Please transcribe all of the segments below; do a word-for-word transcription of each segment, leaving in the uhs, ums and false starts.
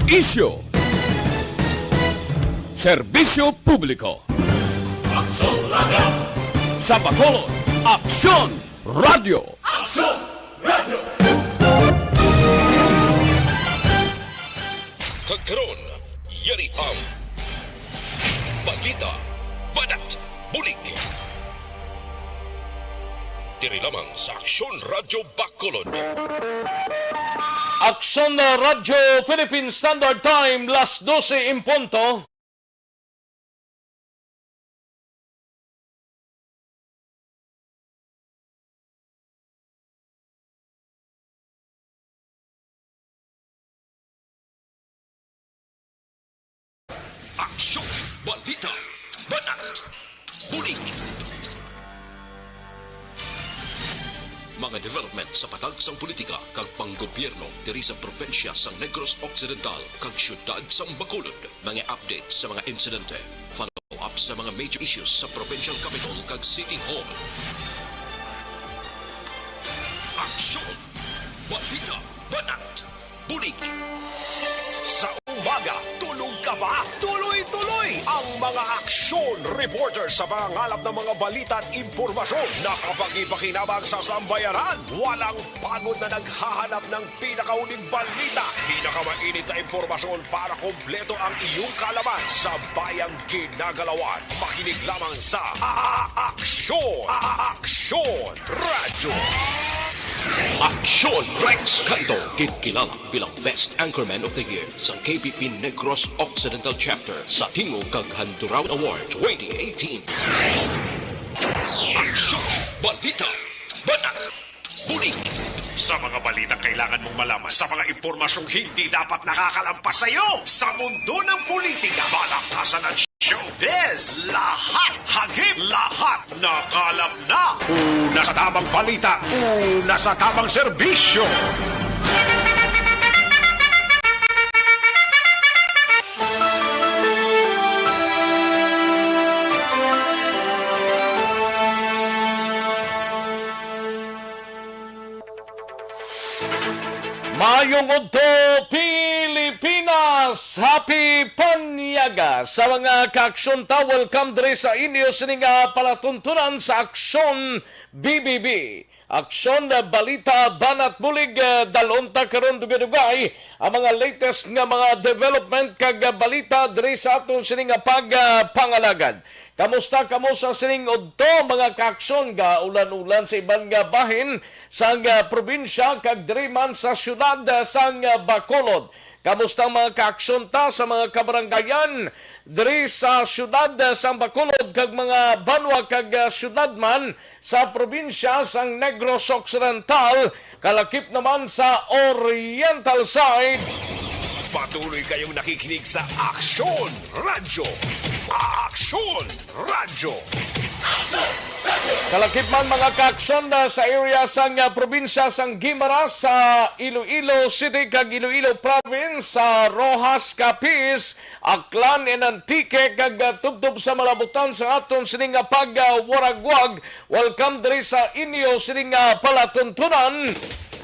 Isyu. Serbisyo publiko. Aksyon Radyo. Sa Bacolod, Aksyon Radyo. Aksyon Radyo. Kag karon, yari ang balita, banat, bulig. Diri lamang sa Aksyon Radyo Bacolod. Aksyon Radyo Philippine Standard Time, las dose en punto. Aksyon, balita, banat, bulig. Mga development sa patag sang politika kag panggobyerno diri sa probinsya sang Negros Occidental kag siyudad sang Bacolod. Mga update sa mga insidente, follow-up sa mga major issues sa provincial capital kag city hall. Aksyon, balita, banat, bulig. Sa umaga, tulog ka ba? Tuloy-tuloy ang mga aksyon reporter sa pangangalap ng mga balita at impormasyon na kapakipakinabang sa sambayanan. Walang pagod na naghahanap ng pinakahuling balita, pinakamainit na impormasyon para kompleto ang iyong kaalaman sa bayang ginagalawan. Makinig lamang sa A-, A-, Aksyon, A-, A-, Aksyon Radyo. Aksyon Rex Canto, ginkilala bilang Best Anchorman of the Year sa K B P Negros Occidental Chapter sa Tingog kag Handuraw Award twenty eighteen. Aksyon, balita, banat, bulig. Sa mga balitang kailangan mong malaman, sa mga impormasyong hindi dapat nakakalampas sa iyo, sa mundo ng politika, balakasan at showbiz, lahat, hagip, lahat, nakalap na. Una sa tamang balita, una sa tamang serbisyo. Maayong udto, Pilipinas! Happy Panyaga sa mga kaaksyon ta. Welcome diri sa inyo sini nga palatuntunan sa Aksyon B B B. Aksyon, balita, banat, bulig, eh, dalhon ta karon dugay-dugay ang mga latest nga mga development kag, eh, balita diri sa aton sini nga pag, ah, pangalagad. Kamusta kamo sa sining udto, mga kaaksyon? Gaulan-ulan sa iban nga bahin sang, ah, probinsya kag diri man sa siyudad, ah, sang, ah, Bacolod. Kamusta ang mga kaaksyon ta sa mga kabarangayan diri sa siyudad, ah, sang Bacolod kag mga banwa kag, ah, siyudad man sa probinsya sang Negros Occidental, kalakip naman sa Oriental side? Patuloy kayong nakikinig sa Aksyon Radyo. Aksyon Radyo. Kalakip man, mga kaaksyon, na sa area sang, ah, probinsya sang Guimaras, sa Iloilo City kag Iloilo Province, sa Roxas, Capiz, Aklan, and Antique, kag, ah, tubtob sa malabutan sa aton sini nga pagwaragwag. Welcome diri sa inyo sini nga palatuntunan.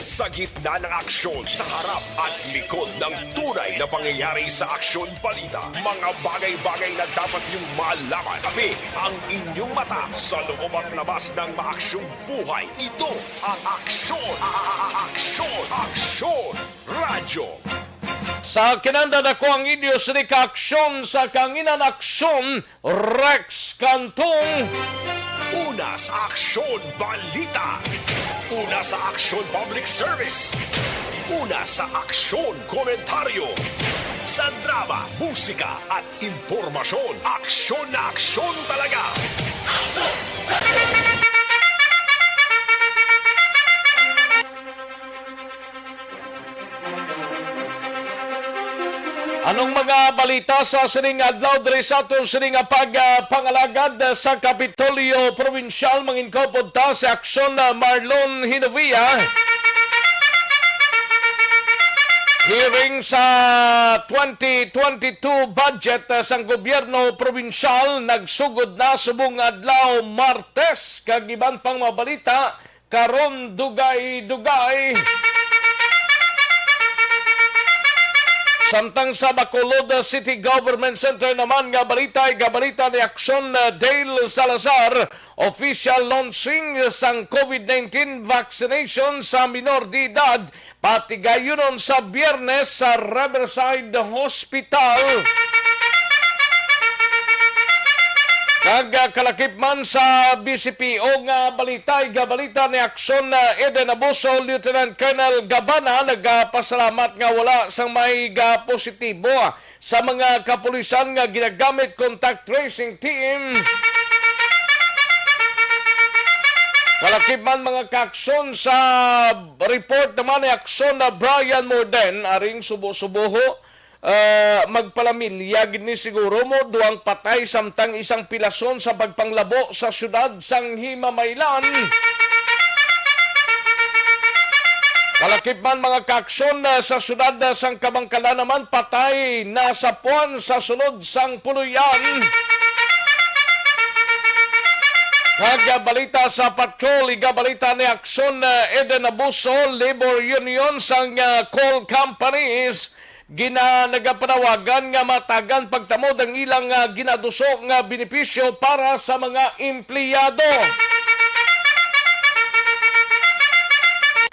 Sa gitna ng aksyon, sa harap at likod ng tunay na pangyayari sa Aksyon Balita, mga bagay-bagay na dapat niyong malaman. Kami ang inyong mata sa loob at labas ng maaksyong buhay. Ito ang Aksyon, A-, A-, A-, Aksyon, Aksyon Radyo. Sa kinahanglan, ako ang inyo sini ka aksyon, sa kahanginan, aksyon, Rex Cantong. Una sa Aksyon Balita. Una sa Aksyon Public Service. Una sa Aksyon Komentaryo. Sa drama, musika, at impormasyon, aksyon na aksyon talaga. Anong mga balita sa sining adlaw diri sa aton sining nga pag, ah, pangalagad sa Kapitolyo Probinsyal? Mangin-, kaupod ta si Aksyon, ah, Marlon Hinovia. Hearing sa twenty twenty-two budget, ah, sang gobyerno probinsyal nagsugod na subong adlaw Martes, kag iban pang mga balita karon dugay-dugay. Samtang sa Bacolod City Government Center naman nga balita, igabalita ni Action Dale Salazar, official launching sang COVID nineteen vaccination sa minor de edad, patigayunon sa Biyernes sa Riverside Hospital. Kag, ah, kalakip man sa B C P O nga balita, igabalita ni Action, ah, Eden Abuso, Lieutenant Colonel Gabana nagapasalamat nga wala sang may ga positibo sa mga kapulisan nga ginagamit contact tracing team. Kalakip man, mga kaaksyon, sa report naman ni Aksyon na Brian Morden, aring subo-suboho, ah, magpalamilya gid ni siguro mo, duwang patay samtang isang pilason sa pagpanglabo sa siyudad sang Himamaylan. Kalakip man, mga kaaksyon, ah, sa siyudad, ah, sang Kabangkalan naman, patay na sa puwan sa sulod sang Puluyan. Kag, ah, balita sa patrol, igabalita ni Aksyon, ah, Eden Abuso, Labor Union sang, ah, coal companies, gina-, nagapanawagan nga matagan pagtamod ang ilang, ah, ginaduso nga benepisyo para sa mga empleyado.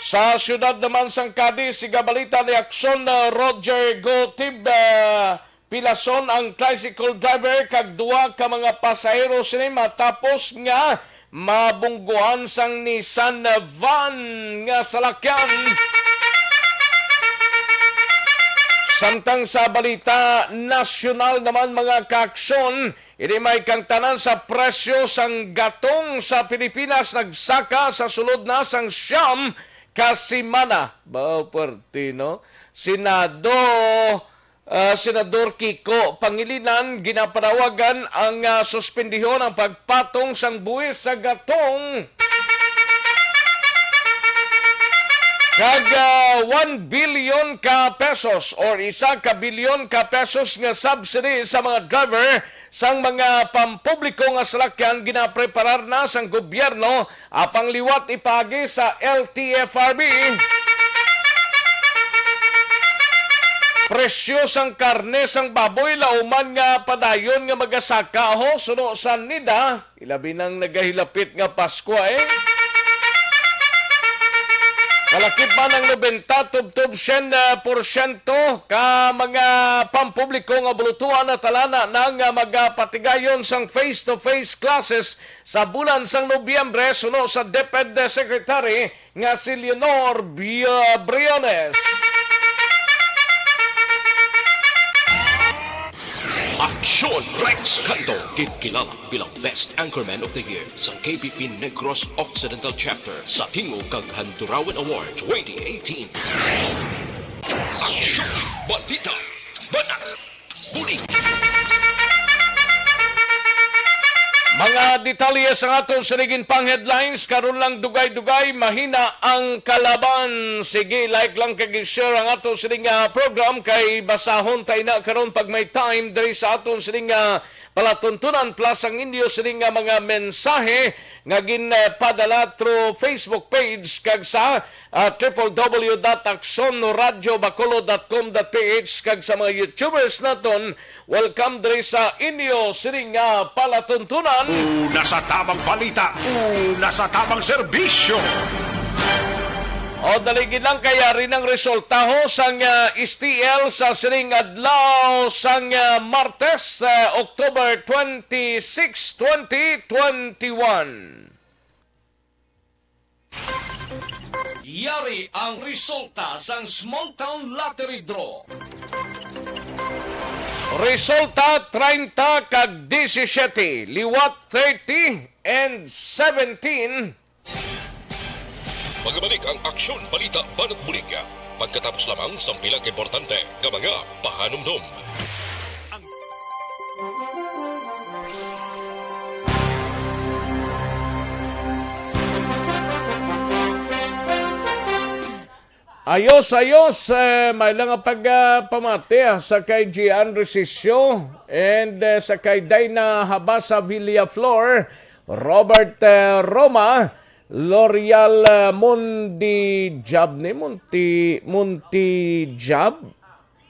Sa siyudad naman sang Cadiz, igabalita ni Aksyon, ah, Roger Gotib, ah, pilason ang tricycle driver kag duha ka mga pasahero sini matapos nga mabungguan sang Nissan van nga salakyan. Samtang sa balita nasyonal naman, mga kaaksyon, ini may kangtanan sa presyo sang gatong sa Pilipinas nagsaka sa sulod na sang siyam ka semana. Ba, pwerte, no? Senado, ah, Senador Kiko Pangilinan, ginapanawagan ang, ah, suspendihon ang pagpatong sang buhis sa gatong kag, ah, one billion ka pesos or isa ka bilyon ka pesos nga subsidy sa mga driver sang mga pampubliko nga salakyan ginapreparar na sang gobyerno apang liwat ipaagi sa L T F R B. Presyo sang karne sang baboy lauman nga padayon nga magasaka ho suno sa NIDA, ilabi nang nagahilapit nga Pasko, eh. Kalakip man ang nobenta tubtob syen, ah, porsyento ka mga pampubliko nga bulutuan na talana na nga magapatigayon sang face-to-face classes sa bulan sang Nobyembre, suno sa DepEd Secretary nga si Leonor Bia-, Briones. Aksyon Rex Canto, ginkilala bilang Best Anchorman of the Year sa K B P Negros Occidental Chapter sa tingog kag Handurawan Award twenty eighteen. Aksyon, balita, banat, bulig. Mga detalye sa aton sining pang headlines karon lang, dugay-dugay, mahina ang kalaban. Sige, like lang kag i-share ang aton sining, ah, program kay basahon ta ina karon pag may time diri sa aton sining, ah, palatuntunan, plus ang inyo sining, ah, mga mensahe nga ginpadala through Facebook page kag sa, ah, triple W dot aksyon radyo bacolod dot com dot P H kag sa mga YouTubers naton. Welcome diri sa inyo sining nga palatuntunan. Una sa tamang balita, una sa tamang serbisyo. O, dali gid lang, kay ari nang resulta ho sang, ah, S T L sa sining adlaw sang, ah, Martes, ah, October twenty-six, twenty twenty-one. Yari ang resulta sang Small Town Lottery Draw. Resulta, treinta kag disisyete, liwat, thirty and seventeen. Magabalik ang Aksyon, Balita, Banat, Bulig pagkatapos lamang sang pila ka importante nga mga pahanumdom. Ang Ayos, ayos. Eh, may lang nga pag, ah, pamati, ah, sa kay Gian Resisio and, eh, sa kay Dina Habasa Villaflor, Robert, eh, Roma, L'Oreal, eh, Mondi Jab ni Monti, Monti Jab.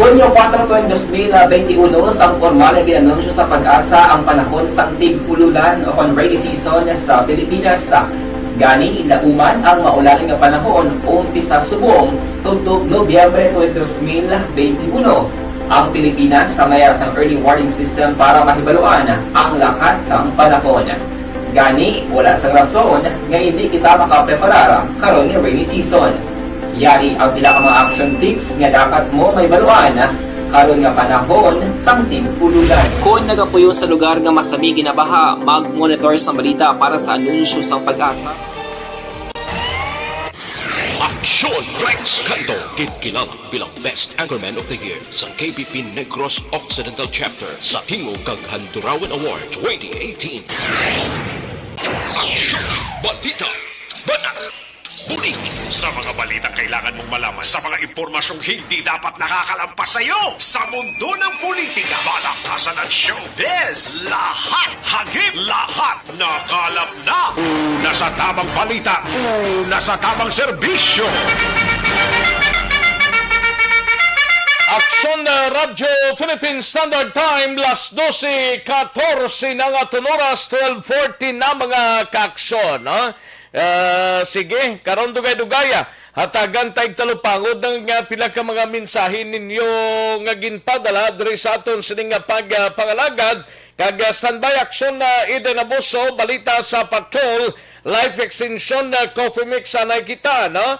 Hunyo kuwatro tuwing dos mil benti uno, sang pormal nga gin-anunsyo sa PAGASA ang panahon sang tig-ululan o kon rainy season sa Pilipinas. Gani, lauman ang maulan nga panahon umpisa subong tubtob Nobyembre tuwing dos mil benti uno. Ang Pilipinas may ara sang early warning system para mahibaluan ang lakat sang panahon. Gani, wala sang rason nga hindi kita makapreparar karon nga rainy season. Yari ang pila ka mga action tips nga dapat mo mahibaluan karon nga panahon sang tig-ululan. Kon nagapuyo sa lugar nga masami ginabaha, mag-monitor sa balita para sa anunsyo sang PAGASA. Aksyon Rex Canto, ginkilala bilang Best Anchorman of the Year sa K B P Negros Occidental Chapter sa Tingog kag Handurawan Award twenty eighteen. Aksyon! Balita! Bana! Buri! Sa mga balitang kailangan mong malaman, sa mga impormasyong hindi dapat nakakalampas sa iyo, sa mundo ng politika, balaktasan at showbiz, lahat, hagip, lahat, nakalap na! Una sa tamang balita, una sa tamang serbisyo! Aksyon, uh, Radyo Philippine Standard Time, las dose katorse na nga tunoras, twelve forty na, mga kaaksyon, ha? Ah, sige, karon dugay-dugay, ah, hatagan tag talupangod ang, ah, pila ka mga mensahe ninyo nga ginpadala diri sa aton sining nga pag, ah, pangalagad. Kag, ah, standby aksyon na Eden Abuso, balita sa patrol, Life Extension na Coffee Mix, anay kita, no?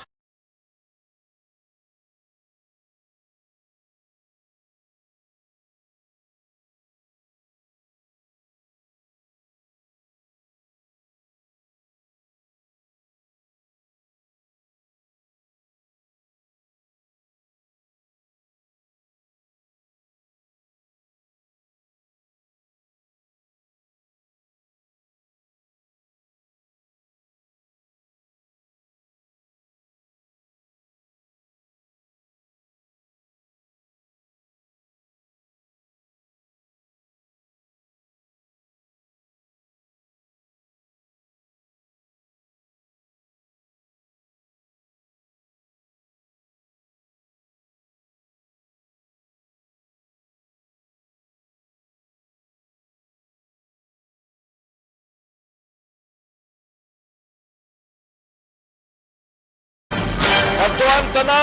Adto ta na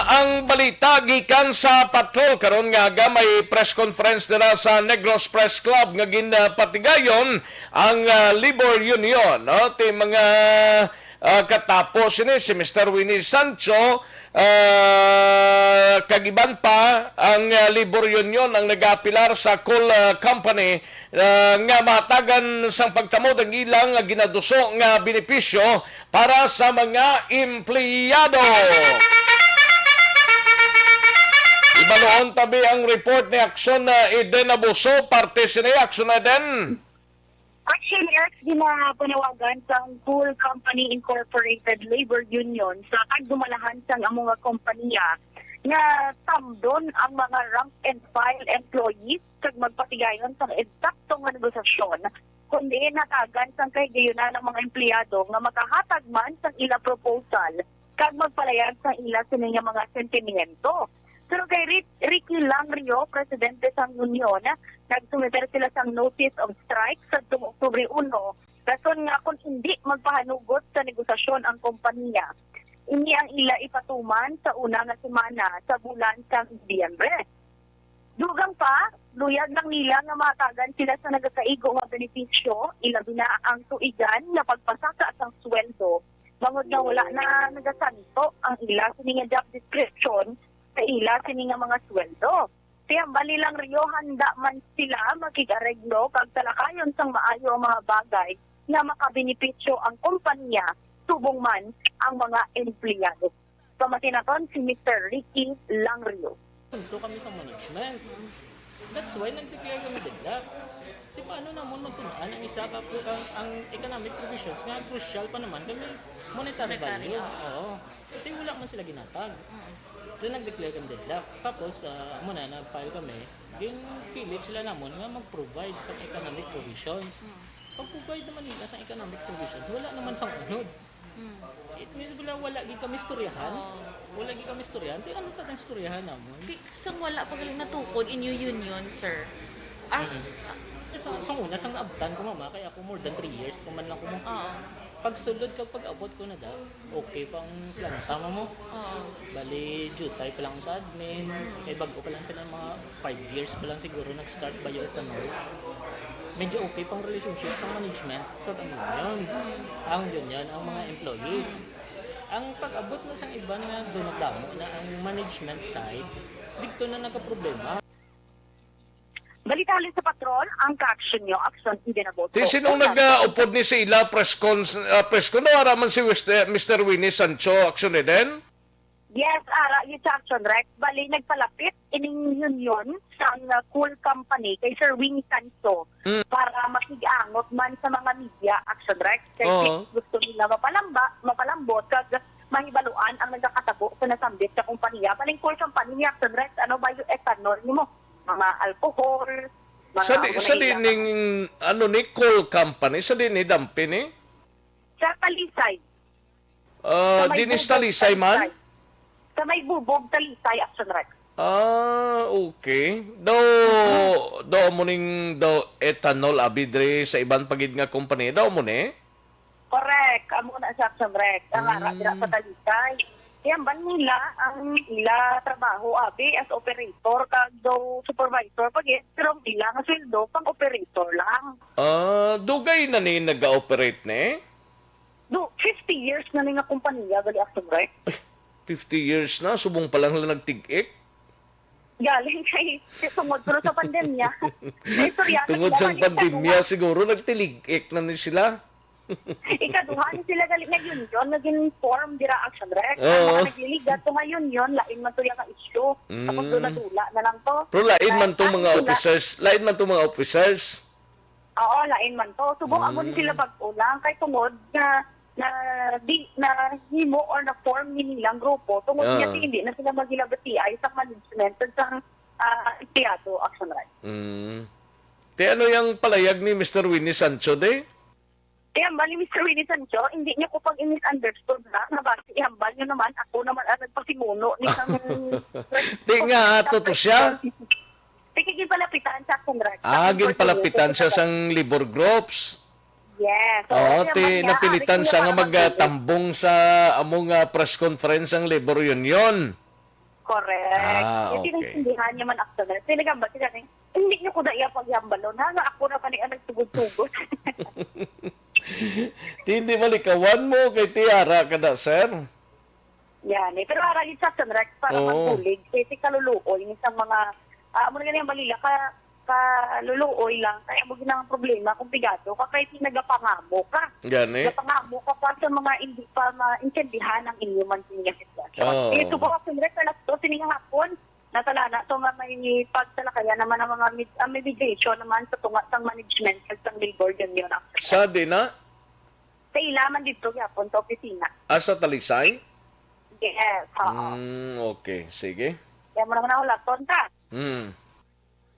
ang balita gikan sa patrol. Karon nga aga may press conference nila sa Negros Press Club nga ginpatigayon ang, ah, labor union, no? Ti mga, ah, katapo sini si Mister Winnie Sancho, ah, kag iban pa ang, ah, labor union ang nagaapilar sa coal, ah, company, ah, nga mahatagan sang pagtamod ang ilang ginaduso nga benepisyo para sa mga empleyado. Ibaluon tabi ang report ni Action, ah, Eden Abuso, parte sini Action Eden. Action X ginapanawagan sang Coal Company Incorporated Labor Union sa pagdumalahan sang amo nga kompanya nga tamdon ang mga rank and file employees kag magpatigayon sang eksakto nga negosasyon, kundi natagan sang kahigayunan ang mga empleyado nga makahatag man sang ila proposal kag magpalayag sang ila sini nga mga sentimiento. Pero kay Ri-, Ricky Langrio, presidente sang union, nagsumiter sila sang notice of strike sa Oktubre uno, rason nga kon indi magpahanugot sa negosasyon ang kompanya. Ini ang ila ipatuman sa una nga semana sa bulan sang Nobyembre. Dugang pa, luyag lang nila nga mahatagan sila sa nagakaigo nga benepisyo, ilabi na ang tuigan nga pagpasaka sang sweldo, bangod nga wala na nagasanto ang ila sini nga job description sa ila sini nga mga sweldo. Kaya bali lang, Rio, handa man sila makig-areglo kag talakayon sang maayo ang mga bagay nga makabenepisyo ang kompanya, subong man ang mga empleyado. Pamati naton si Mister Ricky Langrio. Punto kami sa management. That's why nag-declare kami deadlock. Di paano namon magtun-an ang isa ka, ang, ang economic provisions nga crucial pa naman kami monetary Monetary, value. Oo. Oo. Di wala man sila ginatag. Mm. Then nag-declare kami deadlock. Tapos, ah, amo na, nag-file kami. Ginpilit sila namon nga mag-provide sa economic provisions. Mm. Pag-provide naman nila sa economic provisions, wala naman sang unod. Mm. It means wala, wala gid kami istoryahan. Oo. Wala gid kami istoryahan. Di ano ta nang istoryahan namon? Pi-, sang wala pa galing natukod inyo union, sir? As Mm. Sa, sa una, sang naabtan ko, mama, kay ako more than three years pa man lang ko mo. Oo. Pagsulod kag pag-abot ko na da, okay pa ang planta mo mo. Oo. Bali, jutay pa lang sa admin. Mm. Kay bag-o pa lang sila, mga five years pa lang siguro nag-start bioethanol. Medyo okay pang relationship sa management kag ang union. Mm. Ang union, ang mga Mm. employees. Mm. Ang pag-abot na sang iban nga do nagdamo na ang management side, didto na nagkaproblema. Balita halin sa patrol, ang ka-action nyo, Action Eden Abuso. Ti, sinong Una. nag-, ah, upod ni sa ila press cons-, ah, press con, no, ara man si West-, eh, Mister Winnie Sancho, Action Eden? Yes, ara, yun sa Action Rex. Bali, nagpalapit ining union sang, ah, coal company kay Sir Winnie Sancho Mm. para makig-angot man sa mga media, Action Rex. Kay Oo. gusto nila mapalamba, mapalambot, kag mahibaluan ang nagakatabo sa nasambit sa kompanya. Baling coal company ni Action Rex, ano ba yung ethanol nimo? Mga alcohol, mga Sa di, amo sa na di ila. ning, ano ni, coal company, sa di ni dampi ni? Sa Talisay. Ah, Sa may di ni sa bubog, Talisay man? Talisay. Sa may bubog, Talisay, Action Rex. Ah, okay. Daw, Mm. daw mo ning, daw ethanol, abi, diri sa iban pa gid nga kompanya. Daw mo ni? Correct. Amo na sa Action Rex. Ang ara, dira sa Mm. Talisay. Kaya ba nila ang ila trabaho, abi, as operator, kag daw supervisor, pag pero ang ila nga sweldo, pang operator lang. Ah, dugay na ni nag-ooperate ni? Do, fifty years na ni nga kompanya, gali, Action Rec. Fifty years na, subong pa lang nila nagtig-ik. Galing kay, kay tungod, pero sa pandemya, naistorya na Tungod sila, sang balik sa pandemya, duha. Siguro nagtilig-ik na ni sila. Ikaduha ni sila gali nga union nga gin-form dira, Action Rec. Ang Oo. mga nagliligat to nga union, lain man to yang issue. Tapos Mm. dula-dula na lang to. Pero lain man Lain tong ang mga dula. officers, lain man tong mga officers. Oo, lain man to. Subong amo ni Mm. sila pag-ulang kay tungod nga na di na himo or na form ni nilang grupo tungod niya Ah. hindi na sila magilabatiay sa management sa, ah, empleyado, Action Rec. Mm. Te, ano yung palayag ni Mister Winnie Sancho, de? Ihambal ni Mister Winnie Sancho, hindi niyo ko pag-misunderstood na, nga basi ihambal niyo naman, ako naman ang nagpasimuno ni sang Di nga, ato to siya. Sige, ginpalapitan sa Conrad. Ah, Sa ginpalapitan siya Conrad. sang labor groups. Yes. Oo, Oo, kaya ti-, man niya, napilitan ari siya ko nga nga magtambong sa among, ah, press conference ang labor union. Correct. Ah, Kaya okay. Tinaintindihan niya man, actually. Sinagambat siya ni, "Hindi niyo ko daya paghambalon, ha? Nga ako na pa ni ang nagsugod-sugod." Ti, hindi malikawan mo kay Tiara ka na, sir. Yan, eh. Pero ara gid sa Sunrex para Oo. magbulig. Kay ti kaluluoy ni sa mga, ah, amo na gani ang balila ka, kaluluoy lang. Kaya mo ginang problema kung pigado ka, kay ti nagapangamo ka. Gani. Nagapangamo ka pa sa mga hindi pa maintindihan ang inyo man siya sitwasyon. Oo. Eh, subo ka, Sunrex, alas dos ini nga hapon, natalana to nga may pagtalakayan naman ang mga mid-, ang mediation naman sa tunga sang management kag sang labor union. Sa di na? Sa ila man dito gyapon sa opisina. Ah, sa Talisay? Yes, oo. Mm, okay. Sige. Kaya mo naman ako laton ka. Mm.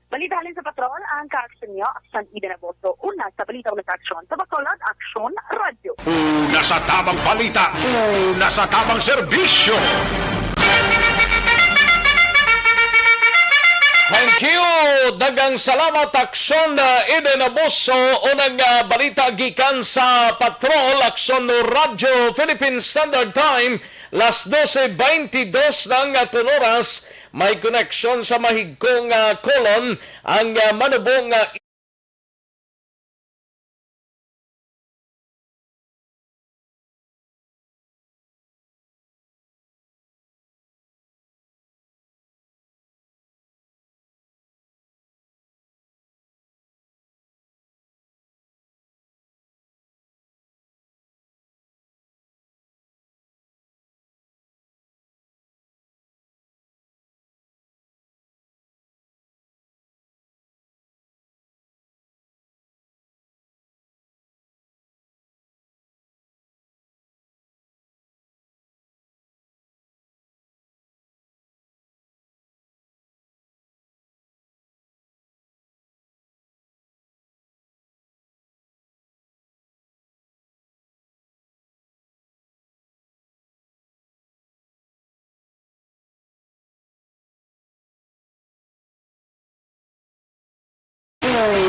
Balita halin sa patrol, ang kaaksyon niyo, Aksyon Eden Abuso. Una sa balita, una sa aksyon. Sa Bacolod, Aksyon Radyo. Una sa tabang balita, una sa tabang serbisyo. Thank you! Daghang salamat, Aksyon, uh, Eden Abuso. Unang, uh, balita gikan sa Patrol, Aksyon Radyo, Philippine Standard Time, las doce veintidós na ang aton oras. May koneksyon sa mahigko nga kolon ang, ah, manubong nga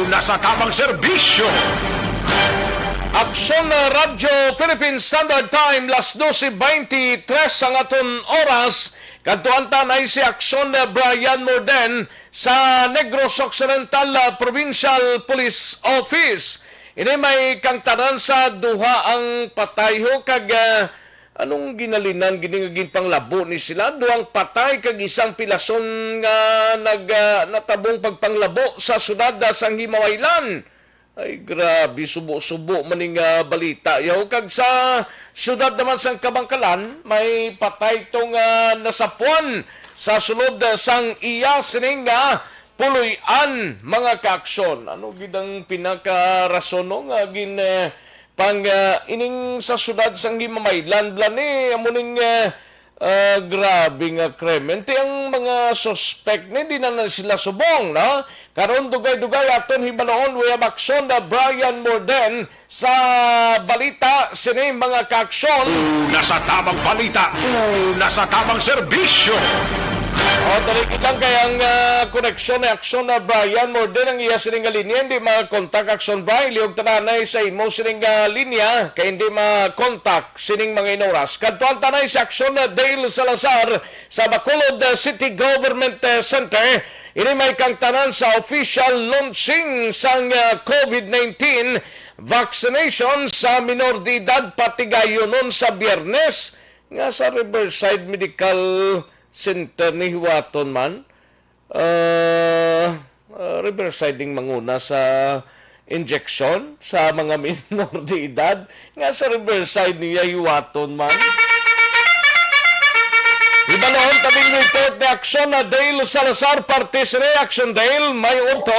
Una sa tabang serbisyo. Aksyon, uh, Radyo Philippine Standard Time, las doce veintitrés ang aton oras. Kadtuan ta na si Aksyon, uh, Brian Morden sa Negros Occidental, uh, Provincial Police Office. Ini may kangtanan sa duha ang patay ho kag, uh, anong ginhalinan gini nga ginpanglabo ni sila? Duhang patay kag isang pilason nga nag, ah, natabong pagpanglabo sa siyudad, ah, sang Himamaylan. Ay, grabe, subo-subo man ning, ah, balita yaw. Kag sa siyudad naman sang Kabankalan, may patay to nga nasapuan sa sulod, ah, sang iya sining, ah, puloy-an, mga kaaksyon. Ano gid ang pinakarason, no, nga gin, eh, pang, ah, ining sa siyudad sang Himamaylan, bala ni, amo ning, ah, ah, grabe nga krimen. Ti ang mga suspek ni, di na, na sila subong, no? Karon, dugay-dugay aton hibaluon, we have action na Brian Morden sa balita sini, mga kaaksyon. Una sa tabang balita, una sa tabang serbisyo. O, dali lang kay ang, ah, koneksyon ni Aksyon na Brian Morden ang iya sining nga linya, hindi makontak. Aksyon Brian, liog tananay sa imo sining nga linya kay hindi makontak sining mga inoras. Kadtuan tanay si Aksyon na Dale Salazar sa Bacolod, ah, City Government, ah, Center. Ini may kangtanan sa official launching sang, ah, covid nineteen Vaccination sa minor de edad patigayonon sa Biyernes nga sa Riverside Medical Center ni hiwaton man. Ah, ah, Riverside ning manguna sa injection sa mga minor de edad nga sa Riverside niya hiwaton man. Ibalon tabing report ni Action na Dale Salazar, parte sa Reaction Dale, may unto.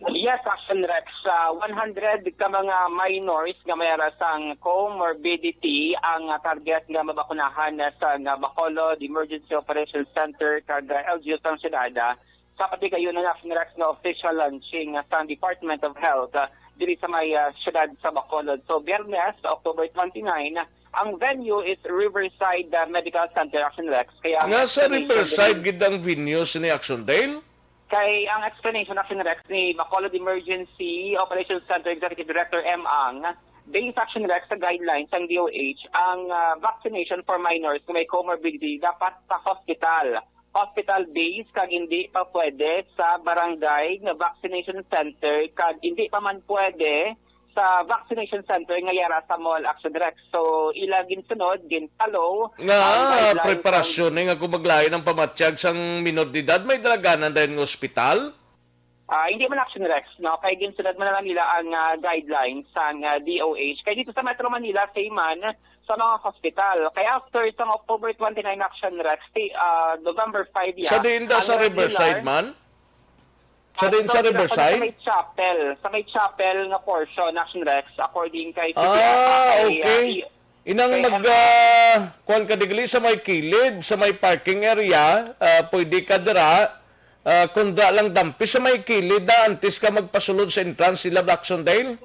Yes, Action Rex. Uh, one hundred ka mga minors nga may ara sang comorbidity ang uh, target nga mabakunahan sa nga Bacolod Emergency Operations Center kag uh, L G U sang syudad. Uh, sa pati kayo na Action Rex nga official launching uh, sa Department of Health uh, diri sa may uh, syudad sa Bacolod. So, Biyernes, October twenty-nine, ang venue is Riverside uh, Medical Center, Action Rex. Kaya ang Nga sa explanation Riverside diri- gid ang venue sini Action Dale? Kay ang explanation, Action Rex, ni Bacolod Emergency Operations Center Executive Director M. Ang, based, Action Rex, sa guidelines sang D O H, ang ah, vaccination for minors nga may comorbidity dapat sa hospital. Hospital-based kag hindi pa pwede sa barangay nga vaccination center kag hindi pa man pwede sa vaccination center nga yara sa mall, Action Rex. So, ila ginsunod, ginfollow Nga ang guidelines preparasyon ni nga kung maglain ang pamatyag sang minor de edad, may dalaganan dayon nga ospital? Ah, hindi man, Action Rex, no? Kay ginsunod man lang nila ang ah, guidelines sang ah, D O H. Kay dito sa Metro Manila, same man sa mga hospital. Kay after sang October twenty-nine, Action Rex, ti, ah, November five ya, Sa diin da ang sa regular- Riverside man? Sa Ah, diin sa so, Sa Riverside? may chapel, sa may chapel nga portion, Action Rex, according kay Ah, kay, okay. ah, Inang kay mag, M. ah, kuwan ka digli sa may kilid, sa may parking area, ah, pwede ka dira, ah, kung da lang dampi sa may kilid, ah, antes ka magpasulod sa entrance nila, Blacksondale?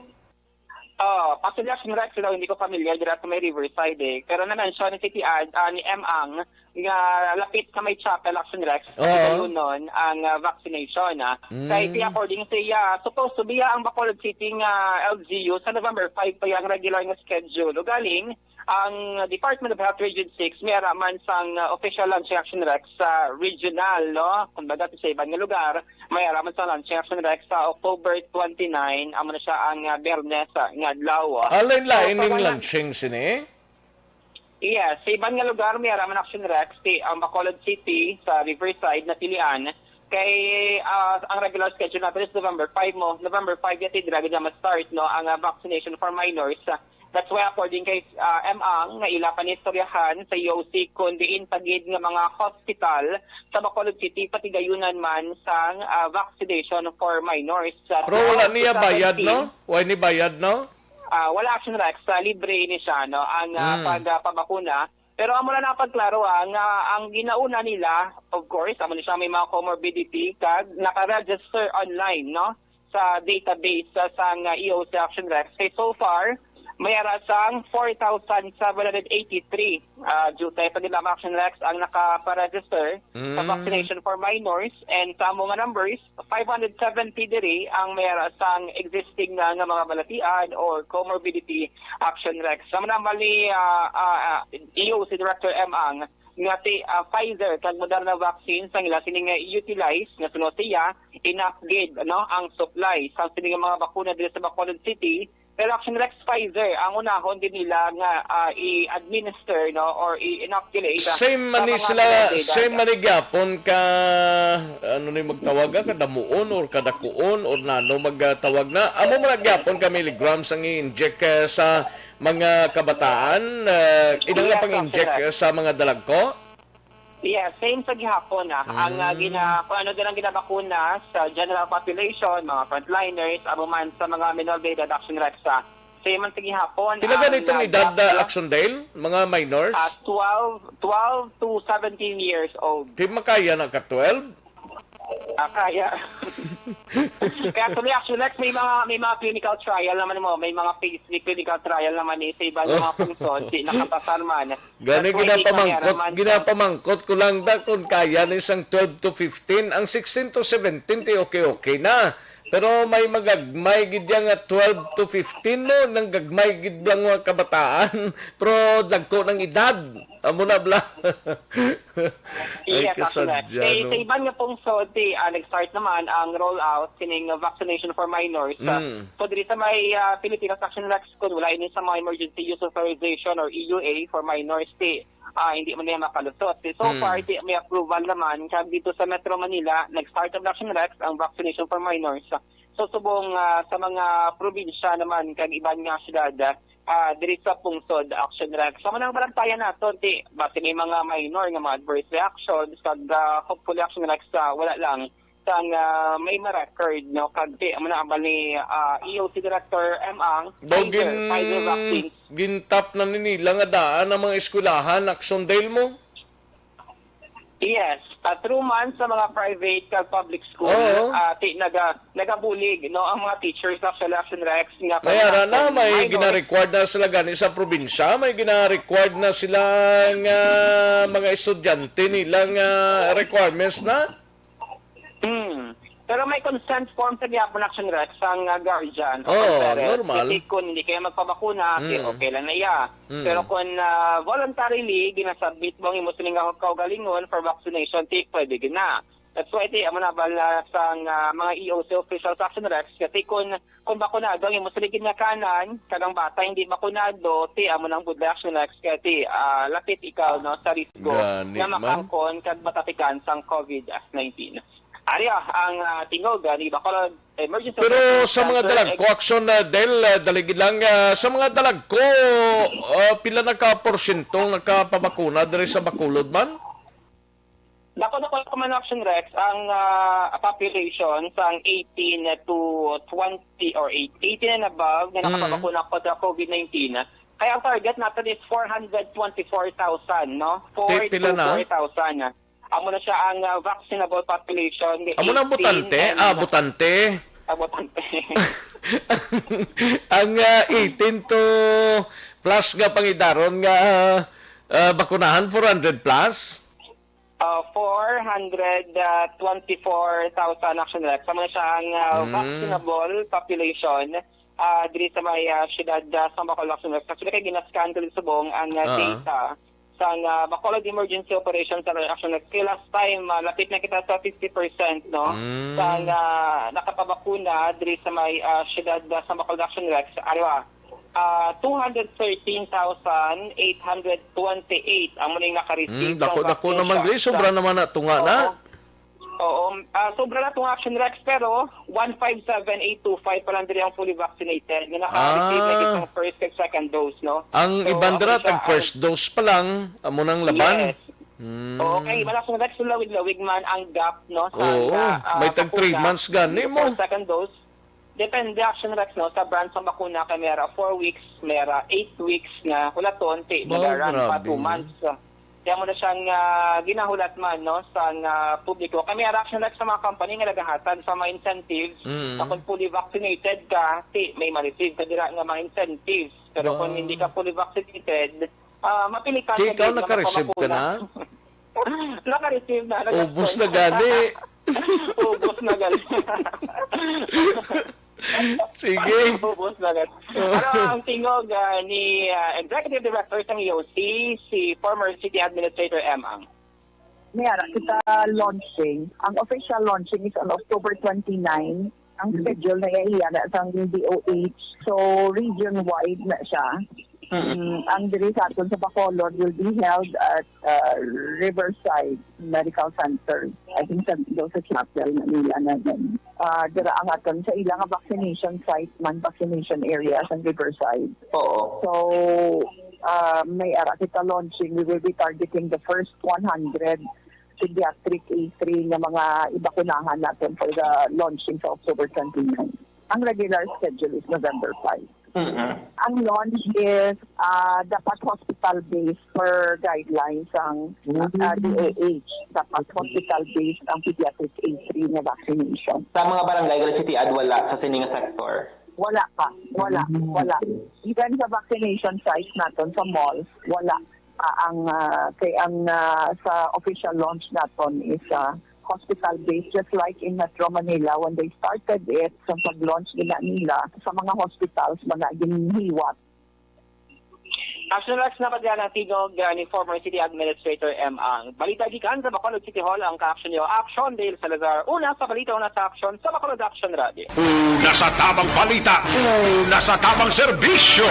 Oh, actually, Action Rex, daw, hindi ko familiar dira sa may Riverside eh. Pero na-mention ni City Ad, ah, ni M. Ang, nga lapit sa may chapel, Action Rex, Oo. sa Yunon, ang ah, vaccination. Ah. Mm. Kay ti, according sa iya, supposed to be ah, ang Bacolod City nga L G U sa November five pa ang regular nga schedule. Ugaling, ang Department of Health Region six may ara man sang ah, official launching, Action Rex, sa regional, no? Kumbaga, sa iban nga lugar, may ara man sang launching, Action Rex, sa October twenty-nine, amo na siya ang ah, Biyernes ah, nga adlaw. Alay lain So, ning wala- launching sini? Yes, sa iban nga lugar may ara man, Action Rex, ti ang Bacolod City sa Riverside napilian kay ah, ang regular schedule natin is November five mo. November five ya ti dira gid ma-start, no, ang ah, vaccination for minors. That's why, according kay ah, M. Ang, nga ila panistoryahan sa U O C kung diin pa gid nga mga hospital sa Bacolod City patigayunan man sang ah, vaccination for minors. Sa Pero wala niya sa bayad, seventeen, no? Wala ni bayad, no? Ah, wala, Action Rex, sa libre ini siya, no, ang ah, Mm. pag ah, pabakuna. Pero amo lang ang pagklaro ah, nga ang ginauna nila, of course, amo ni siya may mga comorbidity kag naka-register online, no, sa database sa sang ah, E O C, Action Rex. Kay so far, may ara sang four thousand seven hundred eighty-three ah, jutay pa gid lamang, Action Rex, ang naka-register sa Mm. vaccination for minors, and sa amo nga numbers, five hundred seventy diri ang may ara sang existing na nga mga balatian or comorbidity, Action Rex. Sa manambal ni ah, ah, ah, E O C Director M. Ang, nga ti ah, Pfizer kag Moderna vaccines ang ila sini nga i-utilize, nga suno siya, enough gid, no, ang supply sa sini nga mga bakuna diri sa Bacolod City. Pero, Action Rex, Pfizer ang unahon din nila nga ah, i-administer, no, or i-inoculate, ah, Same sa man ni mga sila, minor de edad. Same man ni gyapon ka, ano ni magtawag ka, kadamuon or kadakuon or nano magtawag na. Amo man gyapon ka milligrams ang i-inject ah, sa mga kabataan, ah, inang Yes, pang-inject Doctor. ah, sa mga dalagko? Yeah, same sa gihapon ah. Ang ah, Mm. gina kung ano din ang ginabakuna sa general population, mga frontliners, amo man sa mga minor de edad, Action Rex, ah. Same man sa gihapon. Pila gani itong ah, edad gap- na, Action Dale? Mga minors? Ah, twelve, twelve to seventeen years old. Di makaya na ka twelve? Ah, kaya. Kaya tuloy, Action Rex, may mga may mga clinical trial naman mo, may mga phase three clinical trial naman ni sa iba nga mga pungsod, di nakapasar man. Gani Sa twenty ginapamangkot, cameraman, ginapamangkot ko lang da kung kaya ni sang twelve to fifteen. Ang sixteen to seventeen ti okay-okay na. Pero may magagmay gid ya nga twelve to fifteen mo, nang gagmay gid lang mga kabataan, pero dagko ng edad. Amo na bala. Ay, Yes, actually. kasadya, Kay no? sa iban nga pungsod, ti, ah, nag-start naman ang rollout sining vaccination for minors. Ah, Mm. so, diri sa may, ah, Pilipinas, Action Rex, kung wala ini sa mga emergency use authorization or E U A for minors, ti, ah, hindi man niya makalusot. Ti, so Mm. far, ti, may approval naman. Kag dito sa Metro Manila, nag-start ang Action Rex, ang vaccination for minors. So, subong, ah, sa mga probinsya naman, kag iban nga syudad, ah, diri sa pungsod, Action Rex. Sa mga balantayan nato, ti, basi may mga minor nga mga adverse reactions, kag, ah, hopefully, Action Rex, ah, wala lang sang, ah, may ma-record, no? Kag, ti, amo na abal ni, ah, E O C Director M Ang, Daw Pfizer, gin-, Pfizer vaccines. gintap na ni nila nga daan ang mga eskwelahan, Action Dale mo? Yes, ah, through man sa mga private kag public school, Oo. ah, ti-, naga-, nagabulig, no, ang mga teachers sa Action Rex nga May ara na, pagkakon may minor. gina-required na sila gani sa probinsya, may gina-required na sila nga mga estudyante nilang, ah, requirements na. Hmm. Pero may consent form sa gihapon, Action Rex, sang, ah, guardian o Oo, parent. Normal. Kasi kung hindi kayo magpabakuna, ti, Mm. okay lang na iya. Mm. Pero kung, ah, voluntarily, ginasubmit mo ang imo sining nga kaugalingon for vaccination, ti, pwede gid na. That's why, ti, amo na bala sang, ah, mga E O C officials, Action Rex, kasi kung, kung bakunado ang imo siling ginikanan, kag ang bata hindi bakunado, ti, amo nang budlay, Action Rex, kaya, ti, ah, lapit ikaw, no, sa risgo Gani nga man. makaangkon kag matatikan sang COVID nineteen. Ari ang, ah, tingog, ah, ni Bacolod Emergency Pero Operations sa mga Center dalagko, Action, ah, Del, ah, daligi lang, ah, sa mga dalagko, ah, pila na ka porsyento nakapabakuna diri sa Bacolod man? Dako na ko man, Action Rex, ang, ah, population sang eighteen to twenty or eight, eighteen and above nga Mm. nakapabakuna kontra COVID nineteen. Kaya ang target natin is four hundred twenty-four thousand, no? Pi-, pila na? Four two four thousand. Amo na siya ang, ah, vaccinable population. Amo na ang eighteen botante? and Ah, botante. Ah, botante. Ang, ah, eighteen to plus nga pangidaron nga, ah, bakunahan, four hundred plus? Ah, four hundred twenty-four thousand, Action Rex. Amo na siya ang, ah, Mm. vaccinable population, ah, diri sa may, ah, siyudad, ah, sa Bacolod, Action Rex. Actually, kay ginascan ko diri subong ang, ah, Ah. data sang, ah, Bacolod Emergency Operations Center, Action Rex. Kay last time, ah, lapit na kita sa fifty percent, no? Mm. Sang, ah, nakapabakuna diri sa may, ah, siyudad, ah, sa Bacolod, Action Rex. Ano, ah, ah, two hundred thirteen thousand eight hundred twenty-eight ang muling naka-receive Mm, sang dako-dako vaccine naman, shots. Grace. Sobra naman na tunga na. Oo. Oo. Ah, sobra na tong, Action Rex, pero one five seven eight two five pa lang diri ang fully vaccinated nga naka-receive na Ah. gid sang first kag second dose, no? Ang So, iban dira, amo siya tag ang first dose pa lang, amo nang laban. Yes. Mm. Oo, kay wala, Action Rex, lawig-lawig man ang gap, no, sa, Oo, ah, may tag three bakuna months gani mo. before second dose. Depende, Action Rex, no, sa brand sa bakuna, kay may ara four weeks, may ara eight weeks nga hulaton, ti, Oh, nag-run pa grabe. two months. Kaya mo na siyang, ah, ginahulat man, no, sa, ah, publiko. Kay may ara, Action Rex, sa mga company nga nagahatag sa mga incentives, Mm. na kung fully vaccinated ka, ti, may ma-receive ka dira nga mga incentives. Pero kung Wow. hindi ka fully vaccinated, ah, mapilitan Kay ka ikaw gid nga naka-receive ka magpabakuna. na? Naka-receive na, naka-, Ubos na gani. Ubos na gani. Sige. Ubos na gani. Pero ang tingog, ah, ni, ah, Executive Director sang E O C, si former City Administrator M. Ang. May ara kita launching. Ang official launching is on October twenty-nine. Ang schedule na iya na sang D O H. So, region-wide na siya. Mm. Mm, ang diri sa aton sa Bacolod will be held at, uh, Riverside Medical Center. I think sa, daw sa chapel na nila na yun. Ah, dira ang aton sa ilang vaccination site man, vaccination area sa Riverside. Oo. So, ah, may ara kita launching. We will be targeting the first one hundred pediatric A three nga mga ibakunahan natin for the launching sa October twenty-nine. Ang regular schedule is November five. Mm-mm. Ang launch is, ah, dapat hospital-based per guidelines ang, Mm. ah, D O H. Dapat hospital-based ang pediatric A three nga vaccination. Sa mga barangay, City Ad, wala sa sini nga sector? Wala pa. Wala. Mm. Wala. Even sa vaccination sites naton sa malls, wala. Ah, ang, ah, kay ang, ah, sa official launch naton is, ah, hospital-based, just like in Metro Manila when they started it, sa pag-launch nila, nila sa mga hospitals, mga ginhiwat. Action Rex, napadiyan ang tingog, uh, ni former City Administrator M. Ang balita gikan sa Bacolod City Hall, ang ka-action niyo, Action Dale Salazar. Una sa balita, una sa action, sa Bacolod Action Radio. Una sa tamang balita, una sa tamang serbisyo.